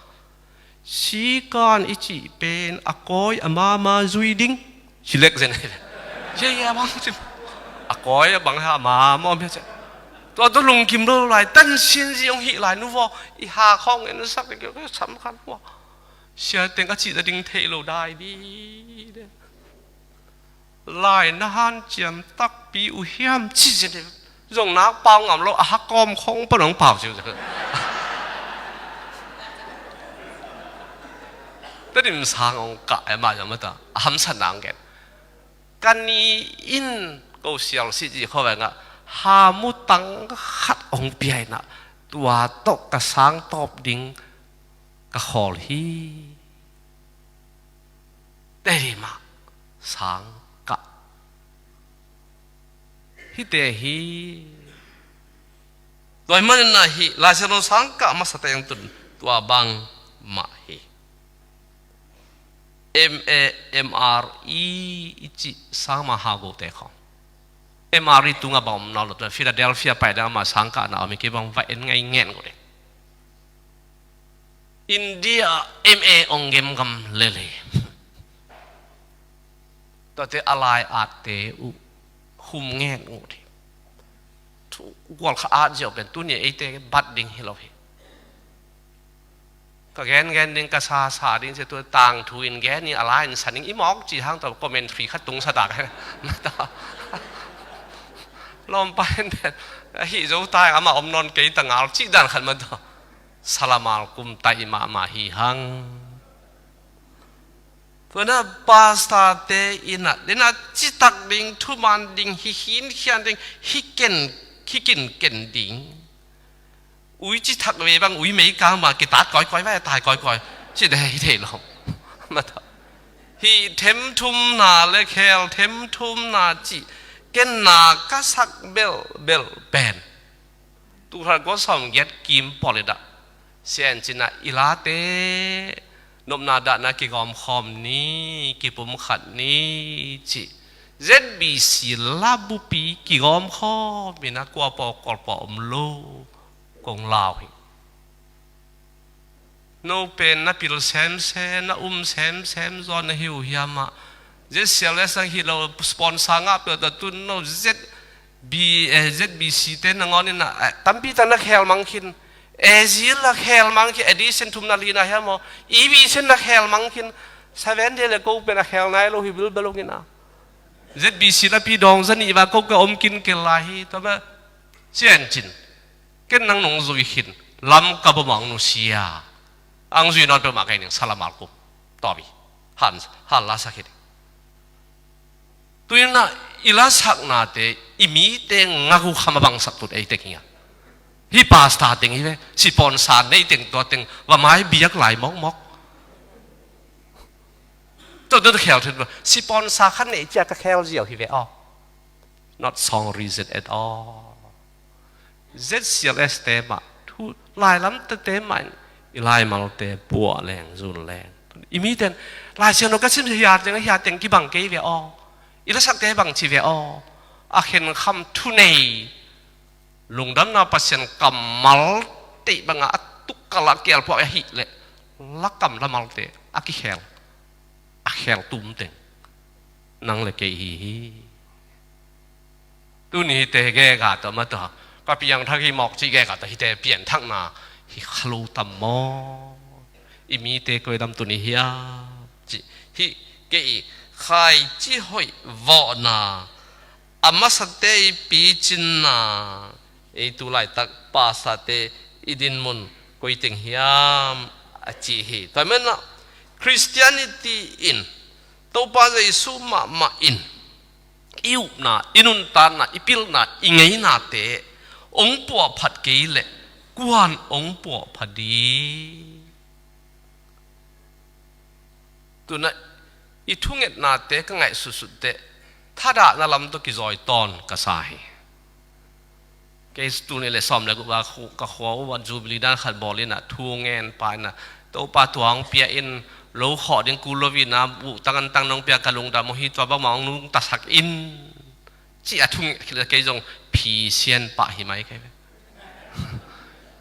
Sikan i cih pen a kawi a mama zui ding. Ci lek zen hi le. Ye ye bang ci. A kawi a bang ha mama om hi a ci. Tua tua lungkim lo lai tan sin zi hong hih lai nu vaw. I ha khawng en sak ding kio kio sam khan vaw. Sia teng a cih ta ding thei lo dai di de. Lai na hanciam takpi uh hiam ci zen hi. Zong nak pau ngam lo a ha kawm khong pan hong pau ci uh zen. Tedim sang hong kah e mah zong mata a hamsatna hong gen. Ka ni in ko sial si ci kho vengah ha mutang khat hong pia in ah tua tawh ka sang tawp ding ka khawl hi. Tedim ah sang kah. Hihte hi. Tua ahih manin ah hih Lai Siangtho sang kah masa teng tun tua bang mah hi. M A, M R E i cih sang mah ha go te khawng. M R E tungah bang om na lo, tua Philadelphia pai dang amah sang kahna om hi, kei bang va en ngai ngen go ding. India M A ong gemgam lele. Tuate a lai atte uh hum ngen uh ding. Thu gual kha at ziau pen tuni eite bat ding hi lo hi. Ka gen gen ding ka sa sa ding cia tua tangthu in gen in a lai in sa ding i mawk ci hang tua commentary kha tung sa tak. Lawmpa in pen ahi zo tai amah om nawn kei ta ngal cih dan khat man tua. Salamal kum taih mahmah hi hang. Tuana pastor te in ah, in ah citak ding, thuman ding, hi khinkhian ding, hi ken, hi kinken ding. Ui citak ve bang, ui meikang bang, kitat kawikawi vai, tai kawikawi. Ci deh hi thei lo. Mata. Hi themthumna le khel themthumna ci, kenna ka sak belbel pen. Tul khat kua sawmgiat kim pawl i dah. Sian cin ah i late nopna dahna kigawm khawm ni, kipum khat ni ci. Z B C labupi kigawm khawm in ah kua paw kol paw om lo kong lau hi. No pen na pil semsem, na um semsem zaw na hi uh hiam ah? Z C L S ang hi lo, sponsor ngah peuh ta tun no Z B, eh, Z B C te nangawn in ah, eh, tampi tak na khel mang khin. A Z la khel mang khin, edition thumna lina hiam aw? E B C na khel mang khin. Seven Day le ko pen a khel nai lo hi bilbel ung in ah. Z B C lapi dawng za nih va ko ka om kin kel lai hi, tua mah. Sian cin. Ken nang nong zui khin, lam ka bom ang nusia. Ang zui nawn peuhmah kei ning, salam alaikum. Tawbi. Han, han la sa khin. Tuinah i lasaknate i mite ngak uh kham a bangsak tut ei teng hi a. Hih pastor teng hi ve, sponsor nei teng tua teng va mai biak lai mawkmawk. Tua tua khel thut sponsor khan nei cia ka khel ziau hi ve aw. Not song reason at all. Z C L S te mah thu lailam tete mah in i laimalte puah leng zun leng. I miten Lai Siangtho ka sim hiateng hiateng kibang kei ve aw. I lasakte bang ci ve aw. A khenkham thunei lungdamna Pasian kammal teih banga a tukkal a kialphuak ahih leh lakam lamalte a kikhel a khel tumteng nang le kei hi hi. Tuni hite gega tawh ma tawh ka piangthak hi mawk cih gega tawh hite pianthakna hi kha lo tam maw? I mite koi lam tuni hiam cih hih kei khaici hoih vawhna a masate i picinna ei tu laitak pasate i dinmun koi teng hiam a cih hi. Tua menah Christianity in Topa Jesu mahmah in i upna, i nuntakna, i pilna, i ngeinate ong puahphat kei leh kuan ong puahphat ding? Tunah i thungetnate ka ngaihsutsut teh thadahna lam tawh kizawi tawn ka sa hi. Kei tul nih le sawm le guk a khu- ka khua uh a Jubilee dan khat bawl inah thu ngen pa inah Topa tua hong pia in lo khawh ding kul lo inah buhtang antang nong pia ka lungdam uh hi tua bangmah hong nungtasak in ci a thung kei zong phisian pah hi mai kei ve.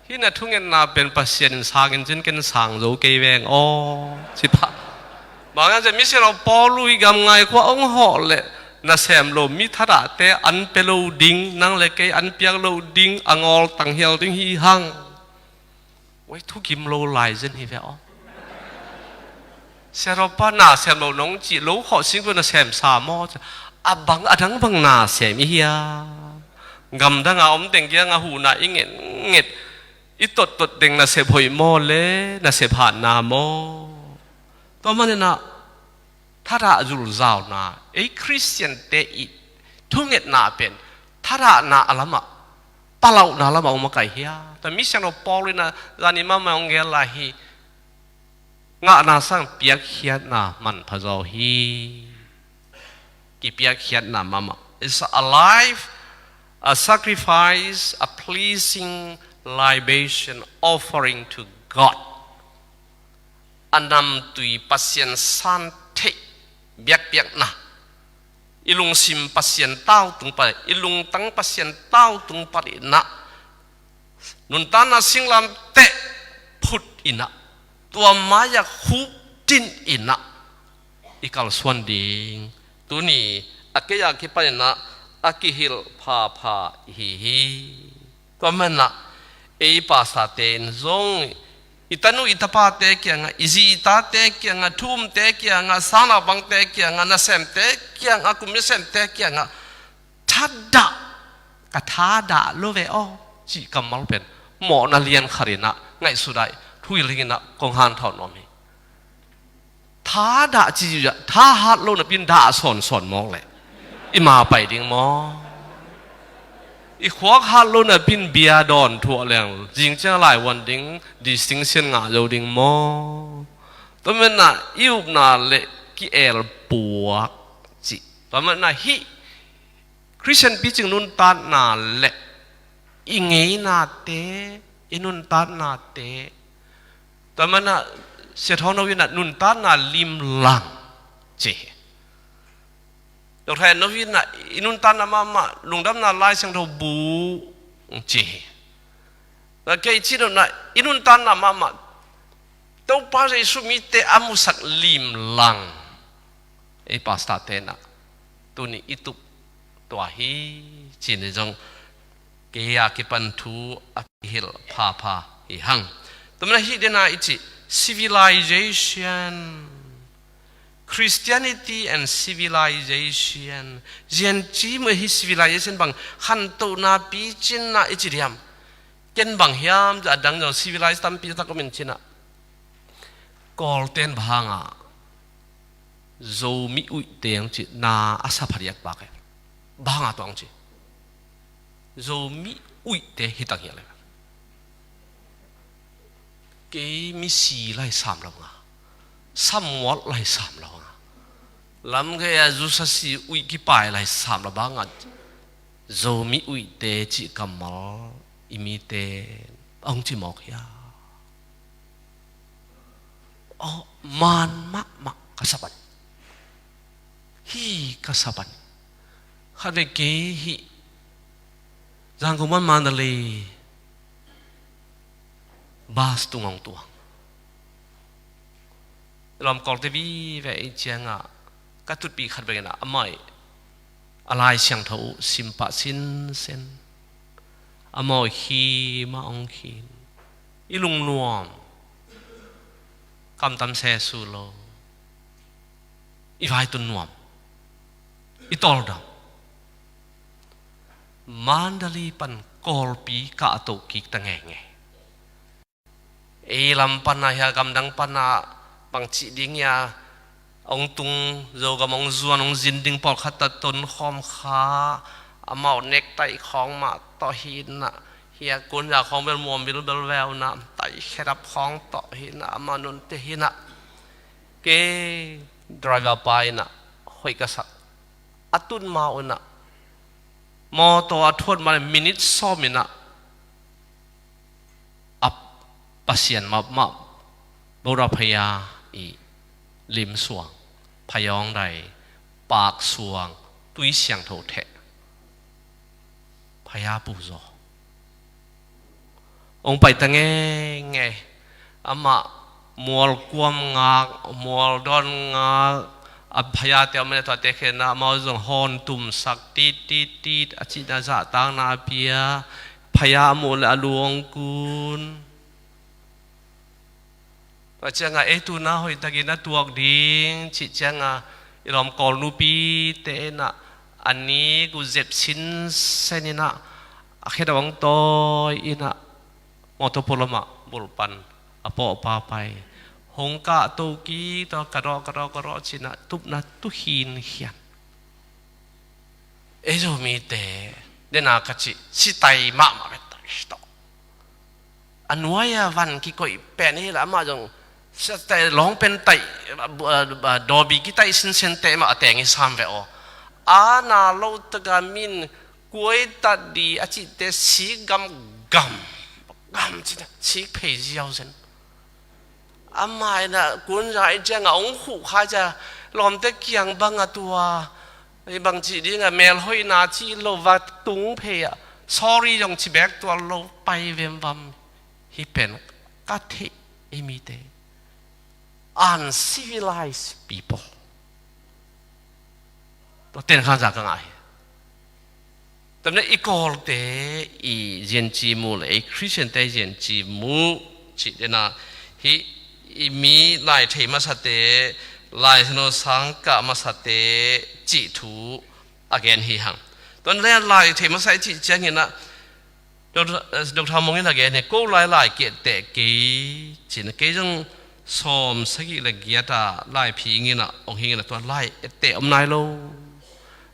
Hih na thungetna pen Pasian in sang in cin ken sang zo kei veng aw ci pah. Bang hang ciah misiangtho Paul uh i gam ngai khua hong hawh leh nasem lo mi thadahte an pia lo ding nang le kei an piak lo ding a ngawl tanghial ding hi hang. Wai thukim lo lai zen hi ve aw. Siaropa nasem lo nong cih lo khawh singkua nasem sa maw? A bang a dang bang nasem i hia? Gamdang a om teng kiang a huhna i ngetnget i tottot teng nasep hoih maw le nasep hatna maw? Tua maninah thadah zulzauna ei Khristiante i thungetna pen thadahna a lamah palauhna lamah ong makaih hia? Tua misiangtho Paul inah zani mahmah ong gel lai hi. Ngahna sang piakkhiatna manpha zaw hi. Kipiakkhiatna mahmah. It's a life, a sacrifice, a pleasing libation offering to God. A namtui Pasian san theih biakpiakna, i lungsim Pasian tautung pah, i lungtang Pasian tautung pah inah nuntakna singlamteh phut inah tua mai-ah khukdin inah i kalsuan ding tuni a kei a kipan inah a kihilh phapha i hi hi. Tua manah ei pastorte in zong i tanu i tapate kiangah, i zi i tate kiangah, thu-umte kiangah, sangnaupangte kiangah, nasemte kiangah, kum nasemte kiangah thadah, ka thadah lo ve aw cih kammal pen mawhna lian khat inah ngaihsut ah i thuhilh ding inah kong hanthawn nuam hi. Thadah cih ah thahat lo napi in dah sawnsawn mawk leh i ma pai ding maw? I khuak hat lo napi in bia dawn thuah leng zingciang laivuan ding distinction ngah zo ding maw? Tua manah i upna le ki-elpuak cih. Tua manah hih Khristian picing nuntakna le i ngeinate, i nuntaknate. Tua manah Sia Thawng No inah nuntakna limlang ci hi. Doctor Hen No inah i nuntakna mahmah lungdamna Lai Siangtho bu ci hi. Tua kei ci nopna i nuntakna mahmah Topa Jesu mite a musak limlang ei pastorte inah tuni i tup tua hi. Cih ni zong kei a kipan thu a kihilh phapha hi hang. Tua manah hih dena i cih civilization, Christianity and civilization. Zian ci mah hi civilization bang khantohna picinna i ci diam? Ken bang hiam a dang zong civilized tampi tak om in cinah Kawlten bang hangah Zomi uihte ang ci na a sa phadiak bak e. Banga tua ang ci. Zomi uihte hi tang hial e. Kei misi lai sam lo nga. Samuat lai sam lo nga. Lam kei a zusasi uih kipai lai sam lo banga. Zomi uihte ci kammal i mite ang ci mawk hia. Oh, man mahmah ka sa pan. Hi ka sa pan. Khat vei kei hi. Zangkong man Mandalay. Bus tung hong tuang. Lawm kawlte vive i ciangah ka tutpi khat vei na amah i a Lai Siangtho uh simpah sinsen. Amah i khi mah hong khin. I lungnuam. Kamtam sesu lo. I vaitun nuam. I tawldam. Mandalay pan Kawlpi kah a toh kik ta ngeingei. Ei lam pana hia gamdang pana bangcih ding hia hong tung Zogam hong zuan hong zin ding pawlkhat ta tonkhawm kha. Amau nektaih khawng mah tawh hinah hia kunza khawng bel muam bilbel veunah taih khedap khawng tawh hinah amah nunte hinah. Kei driver pa inah hoih ka sak. A tun mau inah mawtaw a thuat ma le minit sawm inah a Pasian mapmah Buddha phaya i lim suang phayawng dai pak suang tui siangtho theh phaya puzaw. Hong pai ta ngeingei. Amah mual kuam ngak mual dawn ngak a phayate om mene tuate khenna amau zong hawn tumsak tit tit tit a cihna zahtakna a pia. Phaya a muh le a luang kun. Tua cianga ei tuna hoihtakin a tuak ding cih cianga i lawm Kawl nupite inah a nik uh zep sinsen inah a khedap hong tawi inah mawtaw pualamah bulpan a pawhpa pai hong kah to kik tawh ka dawh ka dawh ka dawh cinah tupna tu khinkhian. Ei Zomite dena ka cih sitai mahmah ve taih tawh. A nuai-a van kikoih pen hi la amah zong sitai lawng pen taih dawbi kitaih sinsente mah a teng hi sam ve aw. A na lo taka min kuaitat di a cihte sik gam gam gam cina sik phei ziau zen. Amah inah kunza i ciangah hong khuh kha cia lawmte kiang bangah tua i bangcih dingah melhoihna cih lo va tung phei ah sorry zong ci bek tual lo pai vemvam. Hi pen ka theih i mite uncivilized people. Tua ten khanza ka ngah hi. Tamna i Kawlte i ziancimu le i Khristiante i ziancimu cih dena hi i mi lai thei masate lai sano sangkah masate cih thu a gen hi hang. Tuan le lai thei masa i cih cianginah Dr. Mung in a gen hi ko lai lai kiehteh kei cihna kei zong sawm sagih le giat a lai phi inginah ong hinginah tua lai etteh om nai lo.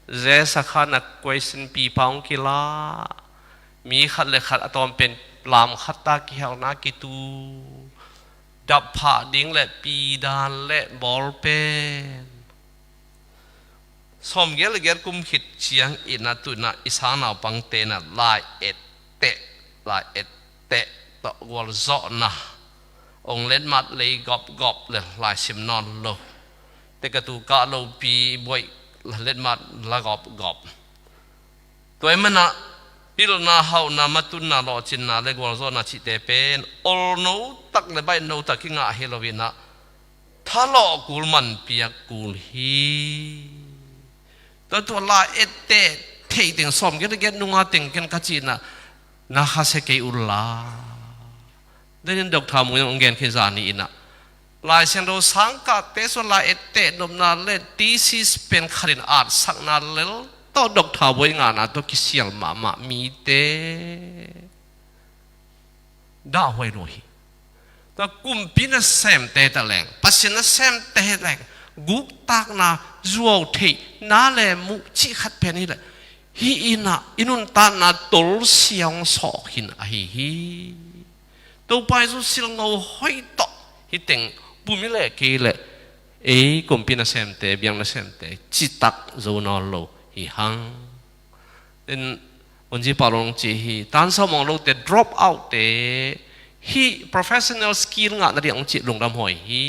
Zesa khan a question pipa hong kila. Mi khat le khat a tawm pen lam khat ta kihelna kitu. Dap phah ding le pidan le bawlpen. Sawm giat le giat kum khit ciang inah tuinah i sangnaupangte inah lai etteh lai etteh tawh gualzawhna ong letmat lei gawpgawp le lai sim nawn lo. Tekatu kah lopi buaih letmat la gawpgawp. Tua i manah pilna hauhna matunna lawhcinna le gualzawhna cihte pen olno tak le baihno tak kingah hi lo inah thalawh kul man piak kul hi. Tua tua lai etteh theih teng sawm giat a giat nunga teng ken ka cihna na khasia kei unla. Danin Dr. Mung in hong gen khin zani inah Lai Siangtho sangkahte suan lai etteh nopna le thesis pen khatin atsakna lel tawh Dr. Boih ngahna tawh kisial mahmah mite dahhuai lo hi. Tua kumpi nasemte ta leng Pasian nasemte leng guktakna, zuau theihna le muh cih khat pen hi leh, hih in ah i nuntakna tolsia hong sawk hi in ahi hi. Topa Jesu silngo hoih tawh hih teng pum i leh kei leh ei kumpi nasemte, biak nasemte citak zo nawn lo hi hang. Then, unzi pa long ci hi, tan sawm hong lote, drop out te, hih professional skill ngah nading hong ci lungdam huai hi.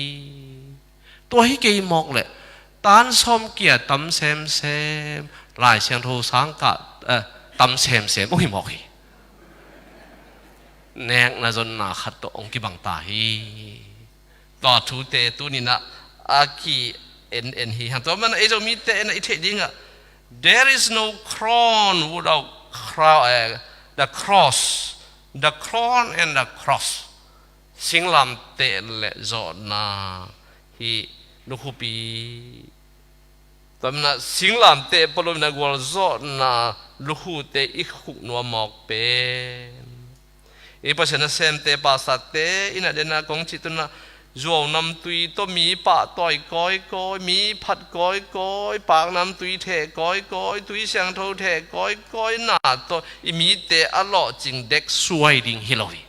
Tua hi kei mawk leh, tan sawm kia tam semsem, Lai Siangtho sang kah, eh, tam semsem, oh hi mawk hi. Nekna zonna khat tawh hong kibang ta hi. Tua thute tuni-in ah a ki en en hi hang. Tua manin ei Zomite in ah i theih dingah, there is no crown without crown, eh, the cross. The crown and the cross. Singlamteh le zawhna hi lukhupi. Tua manin ah singlamteh pua lo-in ah gualzawhna lukhute i khuk nuam mawk pen, i Pasian nasemte, pastorte in ah den ah kong cih tu-in ah, zuau namtui tawh mi pahtawi kawikawi, mi phat kawikawi, pak namtui theh kawikawi, tui siangtho theh kawikawi na tawh i mite a lawhcing dek suai ding hi lo hi.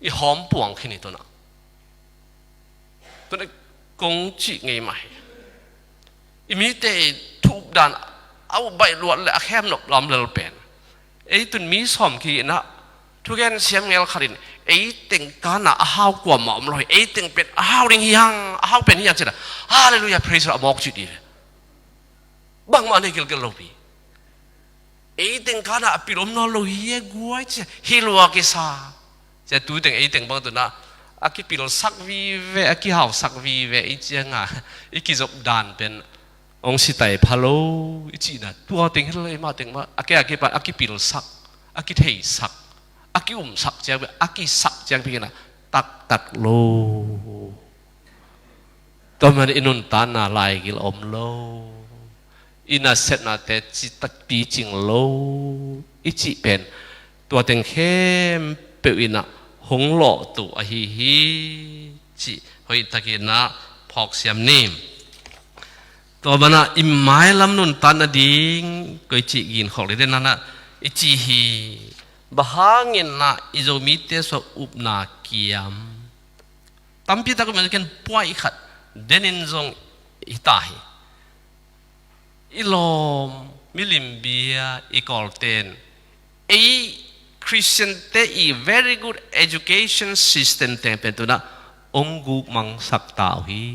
I hawm puang khin hi tu-in ah. Tu-in ah kong cih ngei mah hi. I mite i thu-up dan a up baih luat le a khem nop lam lel pen, ei tun mi sawm ki-in ah thugen siam ngel khat in ei teng kan ah a hau kuamah om lo hi. Ei teng pen a hau ding hi hang, a hau pen hi hang ci-in ah, Halleluiah, praise the Lord, a mawk cih dih ve. Bangmah nei gelgel lo pi. Ei teng kan ah a pil om nawn lo hi e guai, ci-a hi lua kisa. Ci-a tu teng ei teng bang tu-in ah a kipilsak vive, a kihausak vive i ciang a, i kizop dan pen hong sitai pha lo i cihna. Tua teng hi lo, eimah teng mah a ke a kipan a kipilsak, a kitheisak, a kiumsak ciang pen, a kisak ciang pen in ah taktak lo. Tua manin i nuntakna laigil om lo, i nasepnate citak picing lo i cih pen, tua teng khempeuh in ah hong lawhtuah ahi hi cih hoihtakin ah phawksiam ni. Tua manin ah i mailam nuntak nading koi cih ginkhawk leh den ah i cih hi. Bang hangin ah i Zomite sua upna kiam? Tampi tak om in, ken puai khat denin zong hi ta hi. I lawm milim bia i Kawlten, ei Christian-te i very good education system teng pen tu-in ah hong guk mangsak ta uh hi.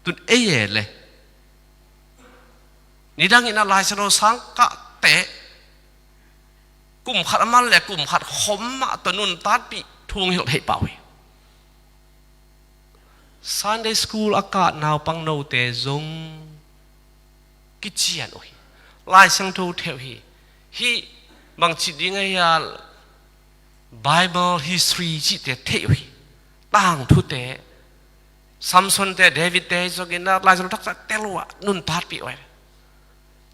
Tu-in ei e le, nidang in ah Lai Siangtho sang kah teh, kum khat a man le kum khat khawm mah tawh nuntakpih thu hong hilh thei pah uh hi. Sunday school a kah naupang note zong kician uh hi. Lai Siangtho thei uh hi. Hih bangci ding a hial, Bible history cihte thei uh hi. Tangthute, Samson-te, David-te zong in ah Lai Siangtho taktak tel uh a nuntakpih uh hi.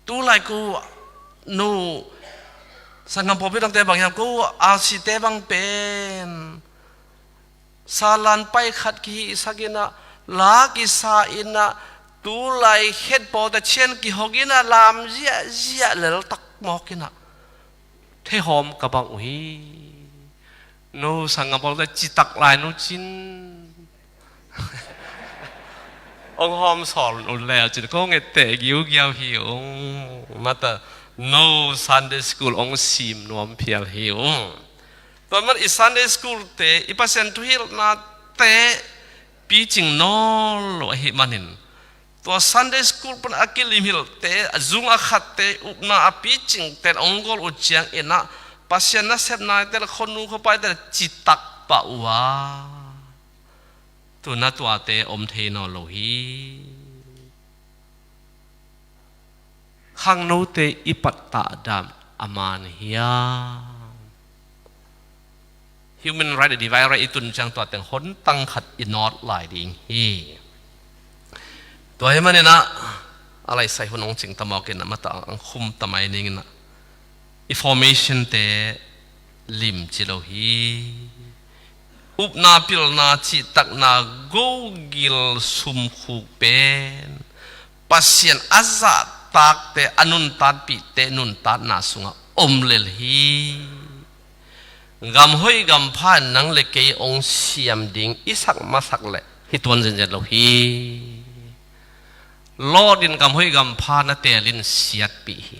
Tulai ko no sanggam pawlpi dangte bang hiam, ko R C-te bang pen salan pai khat kihihsak in ah, la kisa in ah, tulai khet pawlta cian kihok in ah, lam ziahziah leltak mawk in ah, theihawm ka bang uh hi. No sanggam pawlta citak lai no cin hong hawm sawl un le a cin kong etteh giugiau hi ung. Mata no Sunday school hong sim nuam phial hi ung. Tua man i Sunday school-te, i Pasian thuhilhnate picing nawn lo ahih manin, tua Sunday school pan a kilimhilhte, a zung a khatte, upna a picingte hong gol uh ciangin ah, Pasian nasepnate le khuanu khuapaite le citak pah uh a, tu-in ah tuate om thei nawn lo hi. Khangnote i pattah dan a man hiam? Human right, divine right i tun ciang tua teng hontang khat i nawt lai ding hi. Tua hih manin ah a laisai hun hong cing ta mawk in ah, mata ang khum ta mai ning in ah, i formation-te lim ci lo hi. upna, pilna, cihtakna, gogil, sumkhuk pen Pasian a zahtakte, a nuntatpihte nuntatna sungah om lel hi. Gam hoih gam pha in nang le kei hong siam ding i sak masak leh hi tuan zenzen lo hi. Lot in gam hoih gam pha na teel in siatpih hi.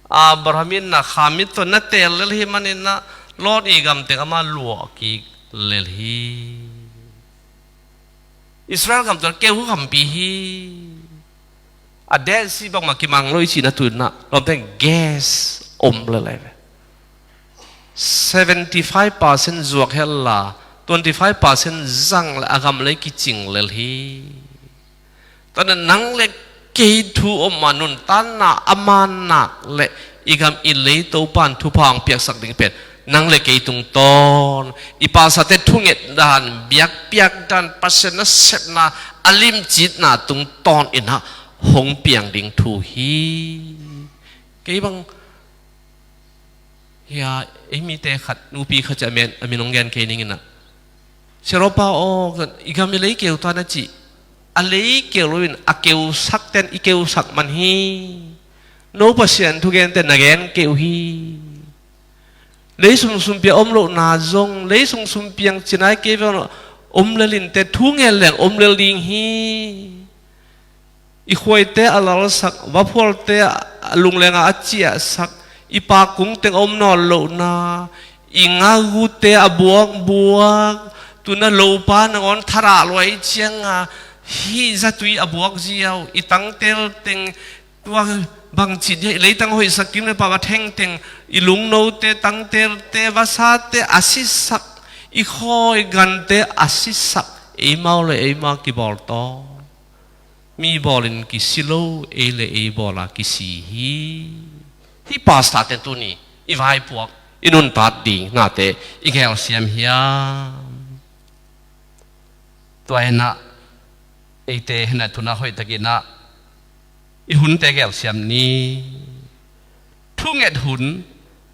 Abraham in na khamit tawh na teel lel hi manin ah Lot i gam teng amah luah kik lel hi. Israel gam tawh keu khampi hi. A Dead Sea bangmah kimang lo i cihna tu-in ah lawmte in gas om lel hi ve. Seventy five percent zuak hel la, twenty five percent zang le a gam lei kicing lel hi. Tua nang le kei thu om a nuntanna a mannak le i gam i lei Topa'n thupha hong piaksak ding pen nang le kei tungtawn, i pasate thunget dan, biakpiak dan, Pasian nasepna a limcitna tungtawn in ah hong piang ding thu hi. Kei bang hia, ei mite khat, nupi khat ci a, a min hong gen kei ning in ah, "Sia Lawmpa aw, i gam i lei keu ta," na ci. A lei keu lo in a keusak ten i keusak man hi. No Pasian thugente na gen keu hi. Lei sung sumpiang om lohna zong, lei sung sumpiang ci nai kei ve, om lel in te, thu ngen leng om lel ding hi. I khuaite a lalsak, vaphualte a lungleng a a ciahsak, i pakung teng a om nawn lohna, i ngagute a buakbuak, tu-in ah lopa nangawn thadah lua i ciang a, hih zatui a buak ziau, i tangtel teng, tua bangci dia, i leitang hoihsak kim le pau a theng teng, i lungnote, tangtelte, vasate a sisak, i khawi gante a sisak, eimau le eima kibawl tawh. Mi bawlin kisi lo, ei le ei bawl a kisi hi. Hih pastor ten tuni i vaipuak, i nuntat ding nate i gelsiam hiam? Tua hi in ah eite hi in ah tu-in ah hoihtakin ah i hunte gelsiam ni. Thunget hun,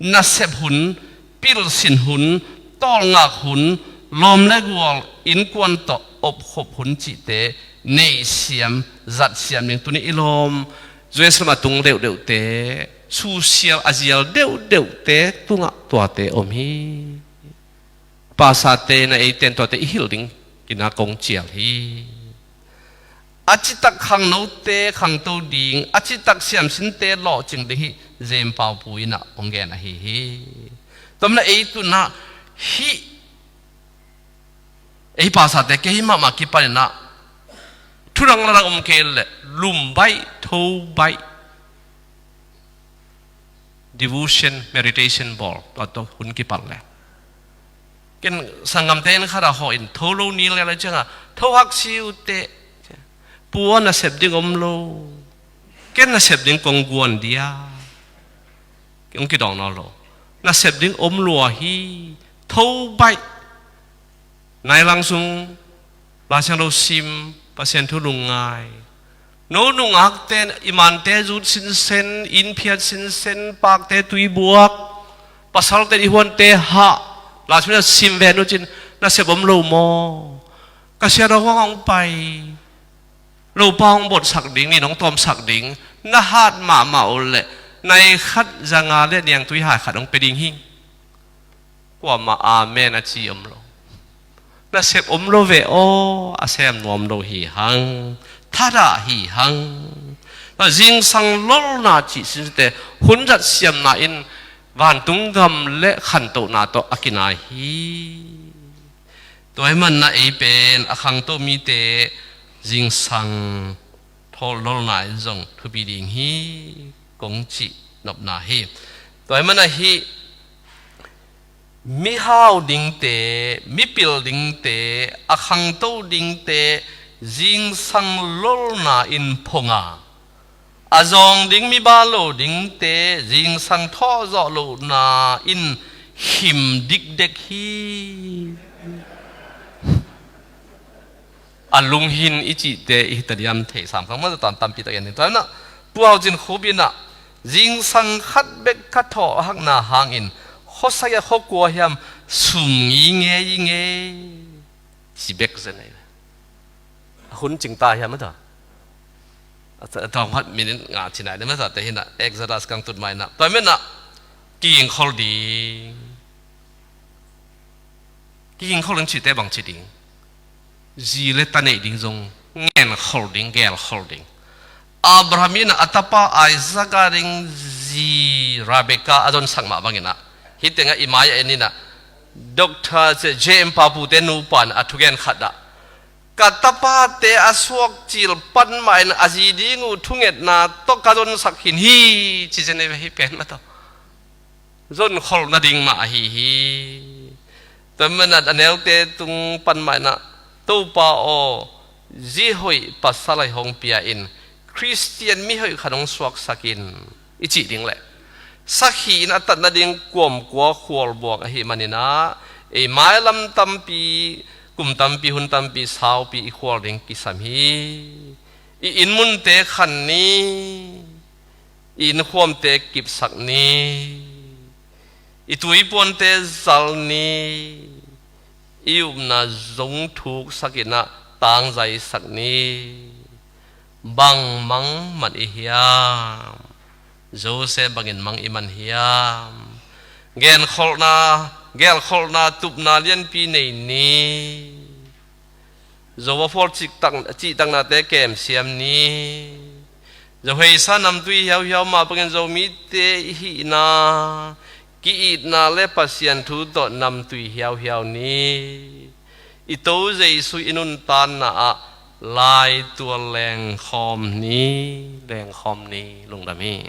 nasep hun, pilsin hun, tawlngak hun, lawm le gual, innkuan tawh opkhop hun cihte neihsiam, zatsiam ding. Tuni i lawm, U S lam a tung deuhdeuhte, susial a zial deuhdeuhte tungah tuate om hi. Pastorte in ah eite in tuate i hilh ding in ah kong cial hi. A citak khangnote khangto ding, a citak siamsinte lawhcing ding hi, Jem Pau Pu in ah hong gen ahi hi. Tua manin ah ei tu-in ah hih, ei pastorte kei mahmah kipanin ah thudang ladang om kei leh lum baih, tho baih, devotion, meditation bawl, tua tawh hun kipat leh. Ken sanggamte inn khat ah hawh in tho lo ni lel a ciang a, "Tho hak si uh teh. Pu aw, nasep ding om lo." "Ken nasep ding kong guan dia." Kei hong kidawng nawn lo. "Nasep ding om lua hi. Tho baih. Nai lang sung Laisiangtho sim, Pasian thu lungngai. No nungakte, i mante zut sinsen, inn phiat sinsen, pakte tui buak, pasalte i huante hah, Laisiangtho sim ven uh cin, nasep om lo maw? Ka siadah hong pai, lopa hong botsak ding, nin hong tawmsak ding, na hat mahmah uh leh, nai khat za nga le niangtui hai khat hong pia ding hi." Kuamah amen a ci om lo. Nasep om lo ve aw, a sem nuam lo hi hang, thadah hi hang. Na zingsang lolna cih sinte, hun zat siamna in vantung gam le khantohna tawh a kinai hi. Tua ahih manin ah ei pen a khangto mite zingsang thawl lolna in zong thupi ding hi, kong cih nopna hi. Tua ahih manin ah hih mihau dingte, mipil dingte, a khangto dingte zingsang lolna in phong a, a zawng ding, miba lo dingte zingsang thawhzawh lohna in khim dikdek hi. A lunghin i cihte i hita diam thei sam kang maw, zatan tampi tak en ding. Tua ahih manin ah Pu Hau Cin Khup in ah, zingsang khat bek ka thawh hakna hangin Khuasagih ah khua kua hiam sum ngingei i ngei ci bek zen ei. A hun cingta hiam a ta? A ta, a tawng hat minute nga cinai le masa te hinah Exodus kang tut mainah. Tua minah kigingkhol ding. Kigingkhol ding cite bang ci ding. Zi le ta neih ding zong ngenkhol ding, gelkhol ding. Abraham inah a tapa Isaac a ding zi Rebekah a zonsak mah banginah. Hih tengah i mai-ah en inah Doctor J M Papute nupa in a thugen khatah, ka tapate a suakcil pan mah in a zi ding uh thungetna tawh ka zonsak khin hi, ci zen ei ve hih pen mah tawh. Zonkhol nading mah ahi hi. Tua manah a neute tung pan mah inah, Topa aw, zi hoih pasal ahi hong pia in, Khristian mi hoih khat hong suaksak in, i cih ding leh sakhi in a tat nading kuamkua khualbuak ahi maninah, ei mailam tampi, kum tampi, hun tampi, saupi i khual ding kisam hi. I inn munte khan ni, i innkhuamte kipsak ni, i tuipuante zal ni, i upna zong thuksak inah tangzaisak ni. Bang mang man i hiam? Joseph bangin mang i man hiam? Genkholhna, gelkholhna tupna lianpi nei ni. Zo a phual cihtak, cihtaknate kemsiam ni. Zo heisa namtui hiauhiau mah bangin Zomite i hihna, ki-itna le Pasian thu tawh namtui hiauhiau ni. I To Jesu i nuntanna ah laitual lengkhawm ni, lengkhawm ni. Lungdam hi.